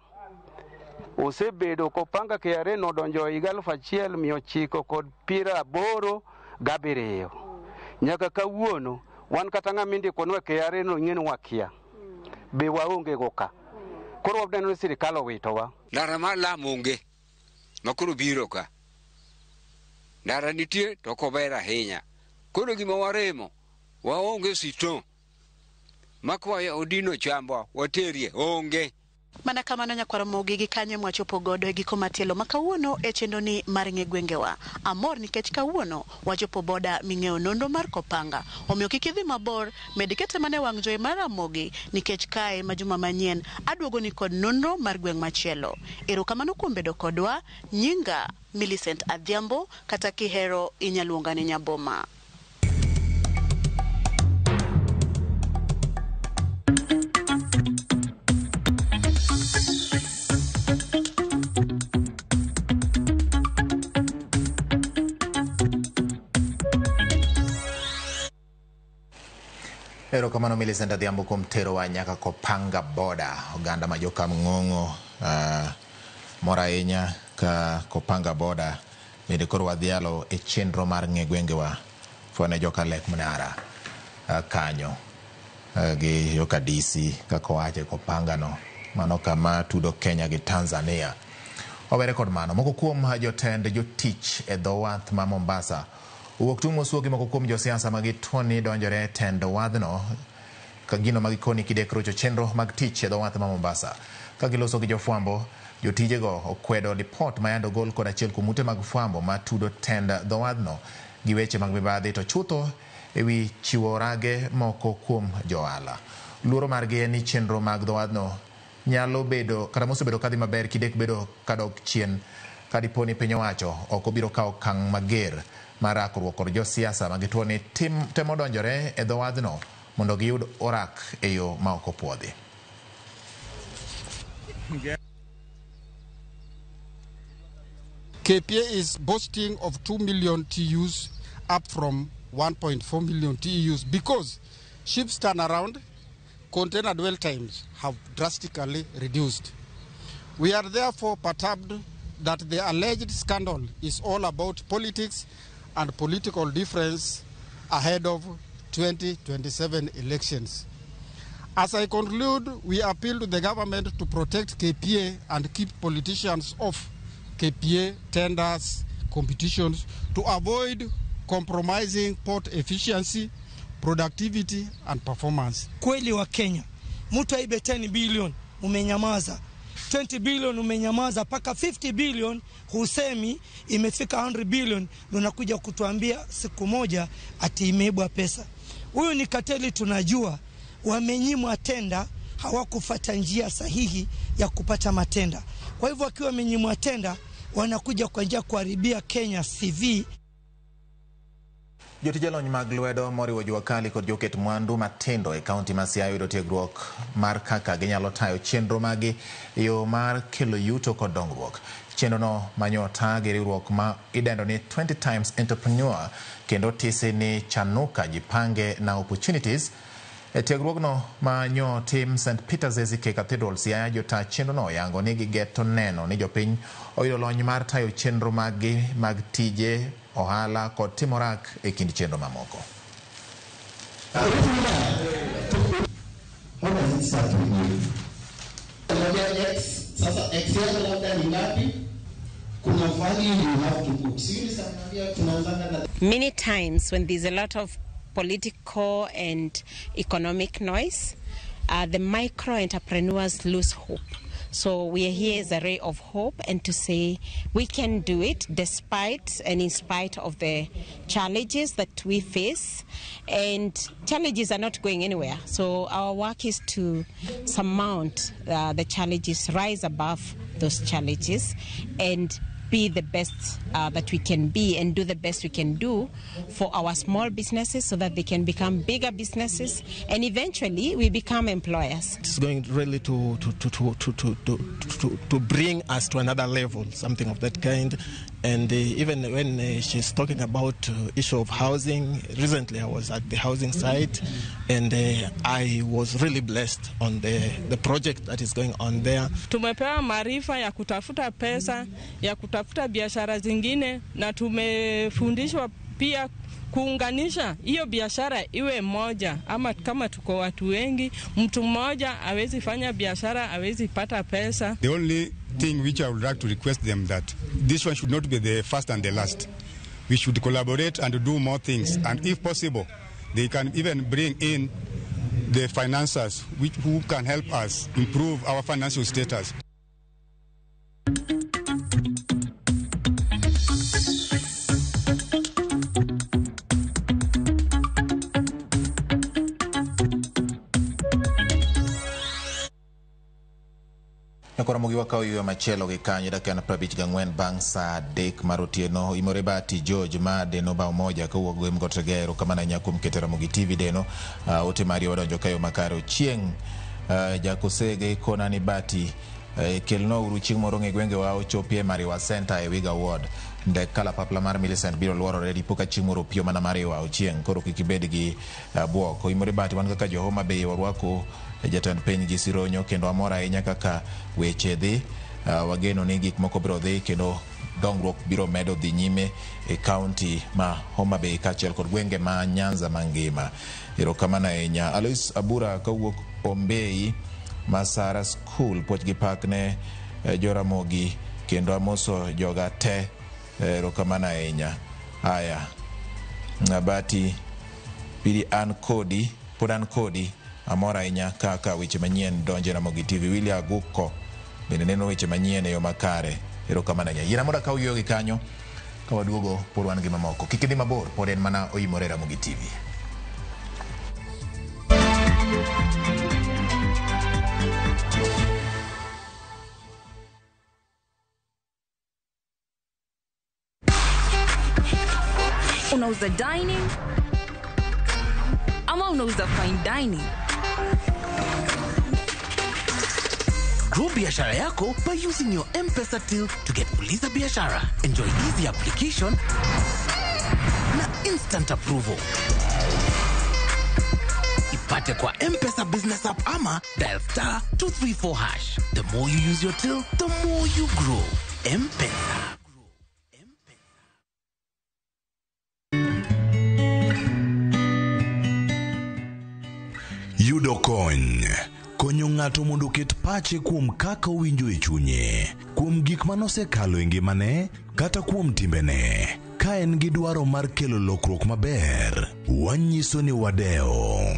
Osebedo Kopanga KRA nodonjo higa 1987 nyaka kawuono wan kata ng'ama indikonwa KRA no ing'e ni wakia be waonge go ka. Koro waneno ni sirikal owitowa. Ndara mar lam onge ma koro biro ka. Ndara nitie to ok ober ahinya. Koro gima waremo, waonge sito. Makwayo odino chambwa waterie onge. Mana kamano nyakwar Ramogi gi kanyo mwachopo godo e giko matielo ma kawuono e chenro ni mar ng'e gwengewa. Amor nikech kawuono wachopo boda ming'eyo nonro mar Kopanga. Omiyo kik idhi mabor, med kete mana e wang' jowi mar Ramogi nikech kae ma juma manyien aduogo ni kod nonro mar gweng' machielo. Erokamano kuom bedo kodwa, nyinga Millicent Adhiambo kata kihero inyaluonga ni Nyaboma. Erokamano Millicent Adhiambo kuom terowa nyaka Kopanga boda, oganda ma jokamng'ong'o mor ahinya ka Kopanga boda bende koro wadhialo e chenro mar ng'e gwengewa fwane joka Lek Mnara kanyo gi joka DC kaka owacho Kopanga no mano kama tudo Kenya gi Tanzania. Owere kod mano, moko kuom jotend jotich e dho wath ma Mombasa owuok tung' mosuo gi moko kuom josiasa ma gituoni donjore e tend wadhno ka gino ma gikoni kidek rocho chenro mag tich e dho wath ma Mombasa. Ka giloso gi jofwambo, jotijego okwedo lipot ma yande ogol kod achiel kuom ute mag fwambo ma tudo tend dho wadhno gi weche mag mibadhi to chutho ewi chiwo rage moko kuom johala. Luoro margi en ni chenro mag dho wadhno nyalo bedo kata mosebedo kadhi maber kidek bedo kadok chien ka dipo ni piny owacho ok obiro kawo okang' mager mar rakruok kod josiasa ma gituo ni temo donjore e dho wadhno mondo giyud orak e yo ma ok opuodhi. KPA is boasting of 2 million TEUs up from 1.4 million TEUs because ships turn around, container dwell times have drastically reduced. We are therefore perturbed that the alleged scandal is all about politics and political difference ahead of 2027 elections. As I conclude, we appeal to the government to protect KPA and keep politicians off KPA tenders, competitions, to avoid compromising port efficiency, productivity and performance. Kweli wa Kenya, mtu aibe 10 billion umenyamaza, 20 billion umenyamaza, paka 50 billion husemi, imefika 100 billion unakuja kutuambia siku moja ati imeibwa pesa. Huyu ni kateli, tunajua wamenyimwa tenda, hawakufuata njia sahihi ya kupata matenda. Kwa hivyo wakiwa wamenyimwa tenda wanakuja kwa njia kuharibia Kenya CV. Jotije lony mag lwedo moriwo jua kali kod joket mwandu matindo e kaunti ma Siaya yudo tiegruok mar kaka ginyalo tayo chenro magi e yo mar kelo yuto kod dongruok. Chenro no manyota gi riwruok ma idendo ni 20 Times Entrepreneur kendo tisi ni Chanuka Jipange na Opportunities E tiegruogno ma nyo tim St. Peter's ACK Cathedral Siaya, jota chenrono oyango ni gigeto neno ni jopiny oyudo lony mar tayo chenro maggi mag tije, ohala kod timo rak e kind chenro mamoko. How does it start with you? X, sasa x yako labda ni ngapi? Kuna value you have to put. Many times when there's a lot of political and economic noise, the micro entrepreneurs lose hope. So we are here as a ray of hope and to say we can do it despite and in spite of the challenges that we face. And challenges are not going anywhere. So our work is to surmount the challenges, rise above those challenges, and be the best that we can be and do the best we can do for our small businesses so that they can become bigger businesses and eventually we become employers. It's going really to bring us to another level, something of that kind. And even when she's talking about issue of housing, recently I was at the housing site and I was really blessed on the project that is going on there. Tumepewa maarifa ya kutafuta pesa, ya kutafuta biashara zingine, na tumefundishwa pia kuunganisha hiyo biashara iwe moja, ama kama tuko watu wengi, mtu mmoja hawezi fanya biashara, hawezi pata pesa. The only thing which I would like to request them that this one should not be the first and the last. We should collaborate and do more things, and if possible, they can even bring in the financiers who can help us improve our financial status. Ramogi wakawo yueyo machielo gi kanyo dakika 54 bang' saa 3 mar otieno. Imore Bati George ma Deno bao moja kowuok Gwem Got Regea, erokamano ahinya kuom keto Ramogi TV Deno. Ote mari wadonjo kayo makare. Ochieng' Jakosege kona ni Bati kelnwa uru chieng' moro ng'e gwengewa ochopie Mariwa Center e Wiga Ward. Ndek kalapapla mar Millicent biro luorore dipo ka chieng' moro opiyo mana Mariwa Ochieng', koro kik ibed gi buok. Imore Bati, wan kaka jo Homa Bay warwako jatend piny gi sironyo kendo amor ahinya kaka weche dhi. Wageno ni gik moko biro dhi kendo dongruok biro medo dhi nyime e kaunti ma Homa Bay kaachiel kod gwenge ma Nyanza mangima. Erokamano ahinya. Alois Abura kawuok Ombei Masara School, puoch gi pak ne Joramogi kendo amoso joga te. Erokamano ahinya. Aya, Abati Pidi an kodi, pod an kodi, amor ahinya kaka weche manyien donje Ramogi TV. William Aguko bende neno weche manyien e yo makare. Erokamano ahinya. Yiena mondo akaw yueyo gi kanyo, ka waduogo pod wan gi mamoko. Kik idhi mabor, pod en mana Oimore Ramogi TV. Unauza dining ama unauza fine dining? Grow biashara yako by using your M-Pesa till to get Fuliza Biashara. Enjoy easy application na instant approval. Ipate kwa M-Pesa Business App ama dial *234#. The more you use your till, the more you grow. M-Pesa. Yudo kony konyo ng'ato mondo oket pache kuom kaka owinjo e chunye, kuom gik manosekalo e ngimane kata kuom timbene. Ka en gi dwaro mar kelo lokruok maber, wanyiso ni wadewo.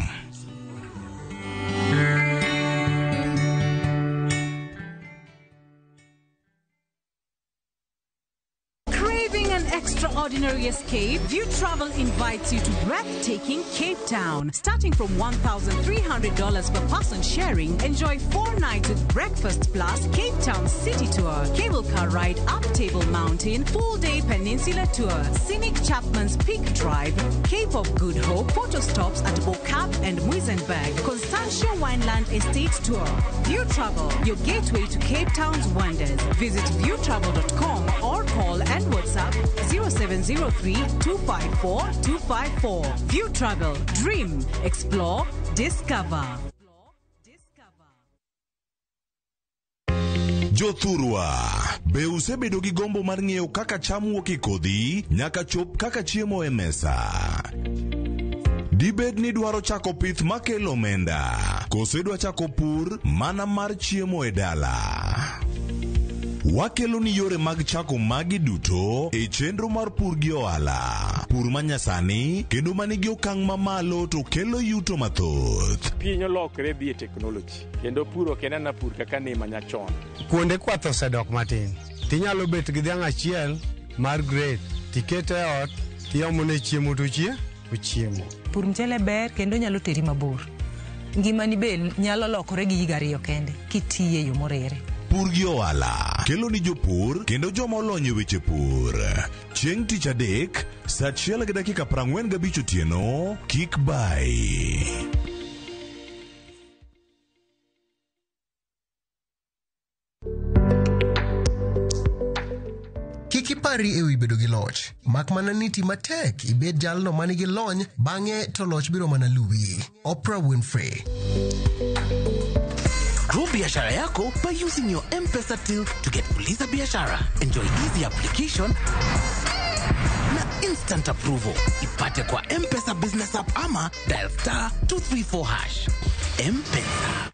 Extraordinary escape, View Travel invites you to breathtaking Cape Town. Starting from $1,300 per person sharing, enjoy 4 nights with breakfast plus Cape Town City Tour, cable car ride up Table Mountain, full-day peninsula tour, scenic Chapman's Peak Drive, Cape of Good Hope, photo stops at Bo-Kaap and Muizenberg, Constantia Wineland Estate Tour. View Travel, your gateway to Cape Town's wonders. Visit viewtravel.com or call and WhatsApp 0703 254 254. View Travel, dream, explore, discover. Jothurwa, be usebedo gi gombo mar ng'eyo kaka cham wuok e kodhi nyaka chop kaka chiemo e mesa? Dibed ni idwaro chako pith makelo omenda, koso idwa chako pur mana mar chiemo e dala? Wakelo ni yore mag chako magi duto e chenro mar pur gi ohala. Pur manyasani kendo manigi okang' mamalo to kelo yuto mathoth. Piny olokre dhi e teknoloji kendo pur ok en ana pur kaka ne manyachon. Kuonde kwath osedok matin. Tinyalo bet gi dhiang' achiel mar grade tikete e ot tiomone chiemo to ochiemo. Pur mchele ber kendo nyalo teri mabor. Ngimani be nyalo lokore gi higa ariyo kende kitiye e yo morere. Pur gi ohala kelo ni jopur kendo joma olony e weche pur. Chieng' tich adek, saa 1:45 otieno, kik bai. Kik ipari ewi bedo gi loch, mak mana ni ti matek ibed jalno manigi lony, bang'e to loch biro mana luwi. Oprah Winfrey. Grow biashara yako by using your M-Pesa till to get Fuliza Biashara. Enjoy easy application na instant approval. Ipate kwa M-Pesa Business App ama dial star 234 hash. M-Pesa.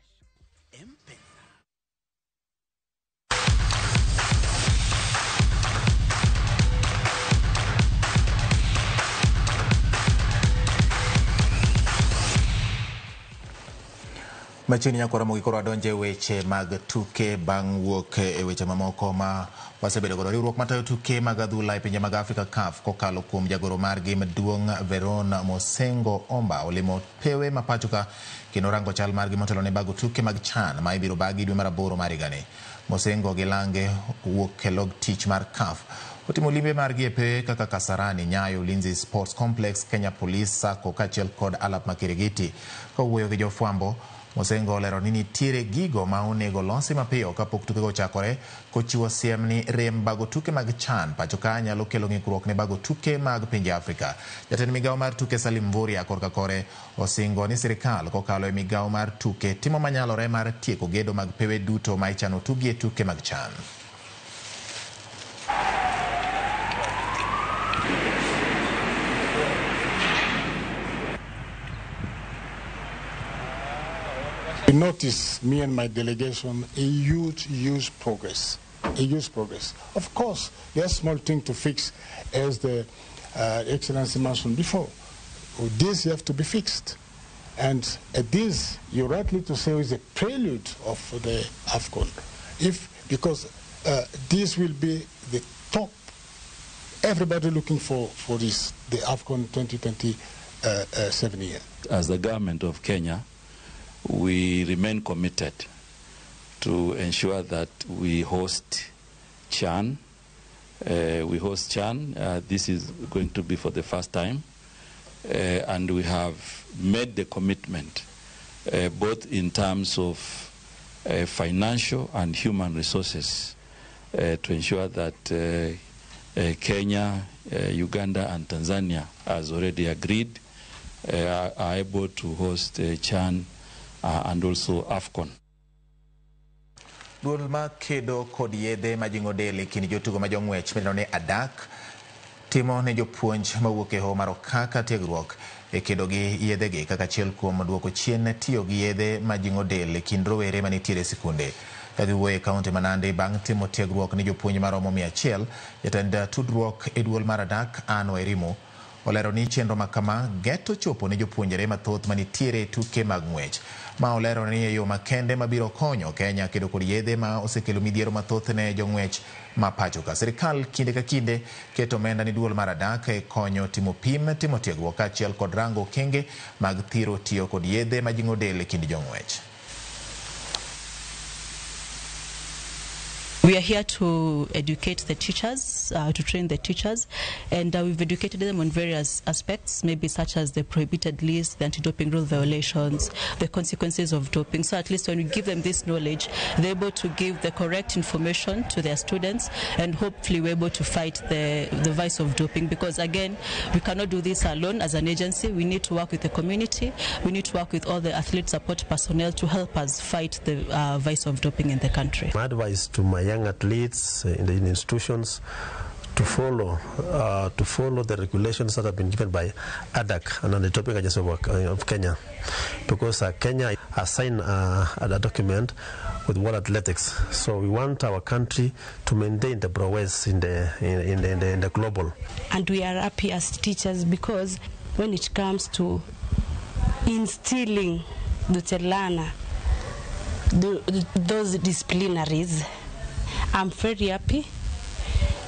Machiegni nyaka Ramogi koro adonje e weche mag tuke bang' wuok e weche mamoko ma wasebedo godo. Riwruok matayo tuke mag adhula e pinje mag Afrika CAF kokalo kuom jagoro margi maduong' Veron Mosengo Omba olimo pewe ma pacho ka kendo rango chal margi motelo ne bago tuke mag CHAN ma ibiro bagi dwe mar 8 mar higani. Mosengo gi lange wuok e log tich mar CAF. Otimo limbe margi e pewe kaka Kasarani, Nyayo, Ulinzi Sports Complex, Kenya Police Sacco kaachiel kod Alap Makirigiti. Kowuoyo gi jofwambo, Mosengo olero ni nitiere gigo ma onego losi mapiyo kapok tukego ochakore, kochiwo siem ni rem bago tuke mag CHAN pacho ka nyalo kelo ng'ikruok ne bago tuke mag pinje Afrika. Jatend migawo mar tuke Salim Mvurya korka kore osingo ni sirikal kokalo e migawo mar tuke timo manyalore mar tieko gedo mag pewe duto ma ichano tugie tuke mag CHAN. You notice me and my delegation, a huge, huge progress. A huge progress. Of course, there's small thing to fix, as the Excellency mentioned before. This have to be fixed. And this, you're rightly to say, is a prelude of the AFCON. Because this will be the top, everybody looking for this, the AFCON 2027 year. As the government of Kenya, we remain committed to ensure that we host CHAN. This is going to be for the first time. And we have made the commitment, both in terms of financial and human resources, to ensure that Kenya, Uganda, and Tanzania, as already agreed, are able to host CHAN and also AFCON. Duol ma kedo kod yedhe majing'o del e kind jotugo ma jong'wech midendo ni Adak timo ne jopuonj mawuok e hoho mar Okaka tiegruok e kedo gi yedhegi kaka achiel kuom duoko chien tiyo gi yedhe majing'o del e kind rowere manitiere e sikunde. Ka giwuoyo e kaunti ma Nandi bang' timo tiegruok ne jopuonj maromo 100, jatend tudruok e duol mar Adak Ann Wairimu olero ni chenro ma kama geto chopo ne jopuonjre mathoth manitiere e tuke mag ng'wech. Ma olero ni e yo makende mabiro konyo Kenya kedo kod yedhe ma osekelo midhiero mathoth ne jong'wech ma pacho ka. Sirikal kinde ka kinde keto omenda ni duol mar Adak e konyo timo pim, timo tiegruok kaachiel kod rango okenge mag thiro tiyo kod yedhe majing'o del e kind jong'wech. We are here to educate the teachers, to train the teachers, and we've educated them on various aspects, maybe such as the prohibited list, the anti-doping rule violations, the consequences of doping. So at least when we give them this knowledge, they're able to give the correct information to their students, and hopefully we're able to fight the vice of doping, because again, we cannot do this alone as an agency. We need to work with the community. We need to work with all the athlete support personnel to help us fight the vice of doping in the country. My advice to my young athletes in the institutions to follow the regulations that have been given by ADAK and the Doping Agency of Kenya, because Kenya has signed a document with World Athletics. So we want our country to maintain the prowess in the global. And we are happy as teachers, because when it comes to instilling the learner those disciplinaries, I'm very happy.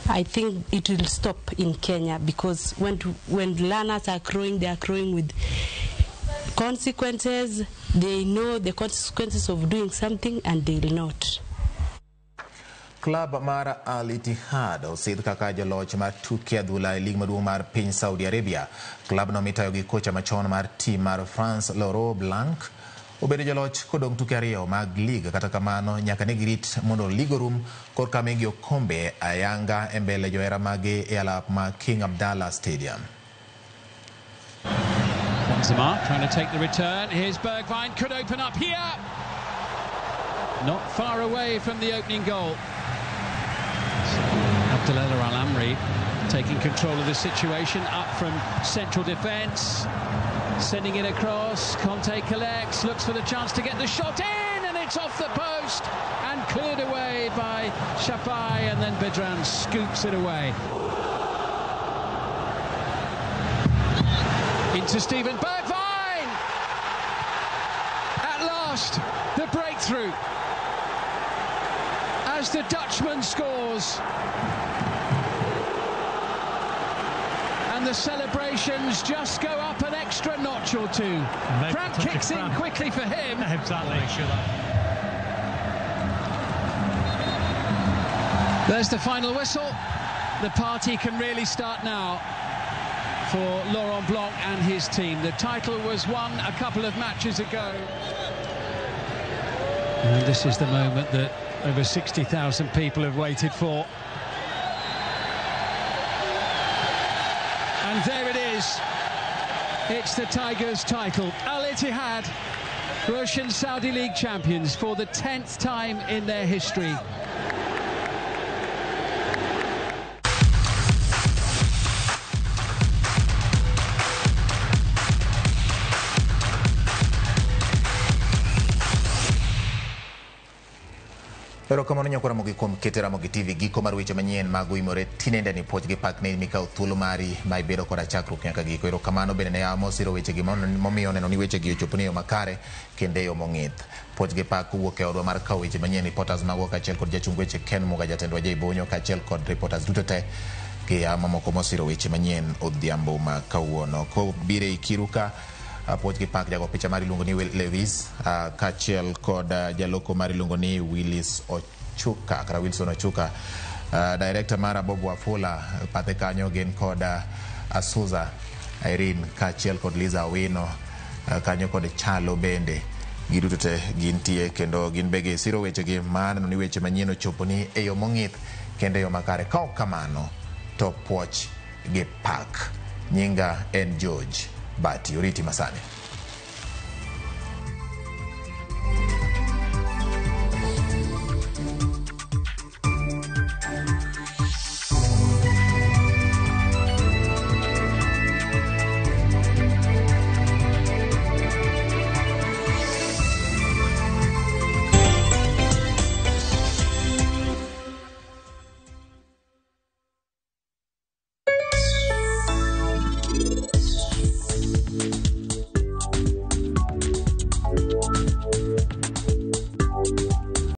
I think it will stop in Kenya, because when learners are growing, they are growing with consequences. They know the consequences of doing something and they will not. Club mar Al Ittihad osidh kaka joloch mar tuke adhula e lig maduong' mar piny Saudi Arabia. Club no mitayo gi kocha machon mar team mar France Laurent Blanc obedo joloch kodong' tuke ariyo mag lig. Kata kamano nyaka ne girit mondo lig orum korka migi okombe ayanga e mbele johera mage e alap ma King Abdallah Stadium. Benzema trying to take the return. Here's Bergwijn, could open up here. Not far away from the opening goal. Abdullah Al Amri taking control of the situation, up from central defence, sending it across. Conte collects, looks for the chance to get the shot in, and it's off the post and cleared away by Shafai, and then Bedran scoops it away. Into Steven Bergwijn! At last, the breakthrough. As the Dutchman scores. And the celebrations just go up an extra notch or two. Cramp kicks in quickly for him. Exactly. There's the final whistle. The party can really start now for Laurent Blanc and his team. The title was won a couple of matches ago. And this is the moment that over 60,000 people have waited for. And there it is. It's the Tigers' title. Al Ittihad, Russian Saudi League champions for the 10th time in their history. Erokamano nyako Ramogi kuom kete Ramogi TV giko mar weche manyien mag oimore tinende ni puoch gi pak ne mikawo thuolo mari ma ibedo koda chakruok nyaka giko. Erokamano bende ne yawa mosiro wechegi momiyo neno ni wechegi ochopo ni e yo makare kendo e yo mong'ith. Puoch gi pak wuok e odwa mar kawo weche manyien, reporters magwa kaachiel kod jachung weche Ken Muga, jatendwa Jay Bonyo kaachiel kod reporters duto te gi yawa mamoko mosiro weche manyien odhiambo ma kawuono. Kobiro ei kiru ka puoch gi pak jago picha mar iluongo ni Lewis kaachiel kod jaloko mar iluongo ni Willis Ochuka kata Wilson Ochuka, director mara Bob Wafula pathe kanyo gin kod Asuza Irene kaachiel kod Liza Awino kanyo kod Chalo bende giduto te gintie kendo gin be gisiro wechegi mar neno ni weche manyien ochopo ni e yo mong'ith kendo e yo makare. Ka ok kamano to puoch gi pak. Nyinga en George Bati. Oriti masani.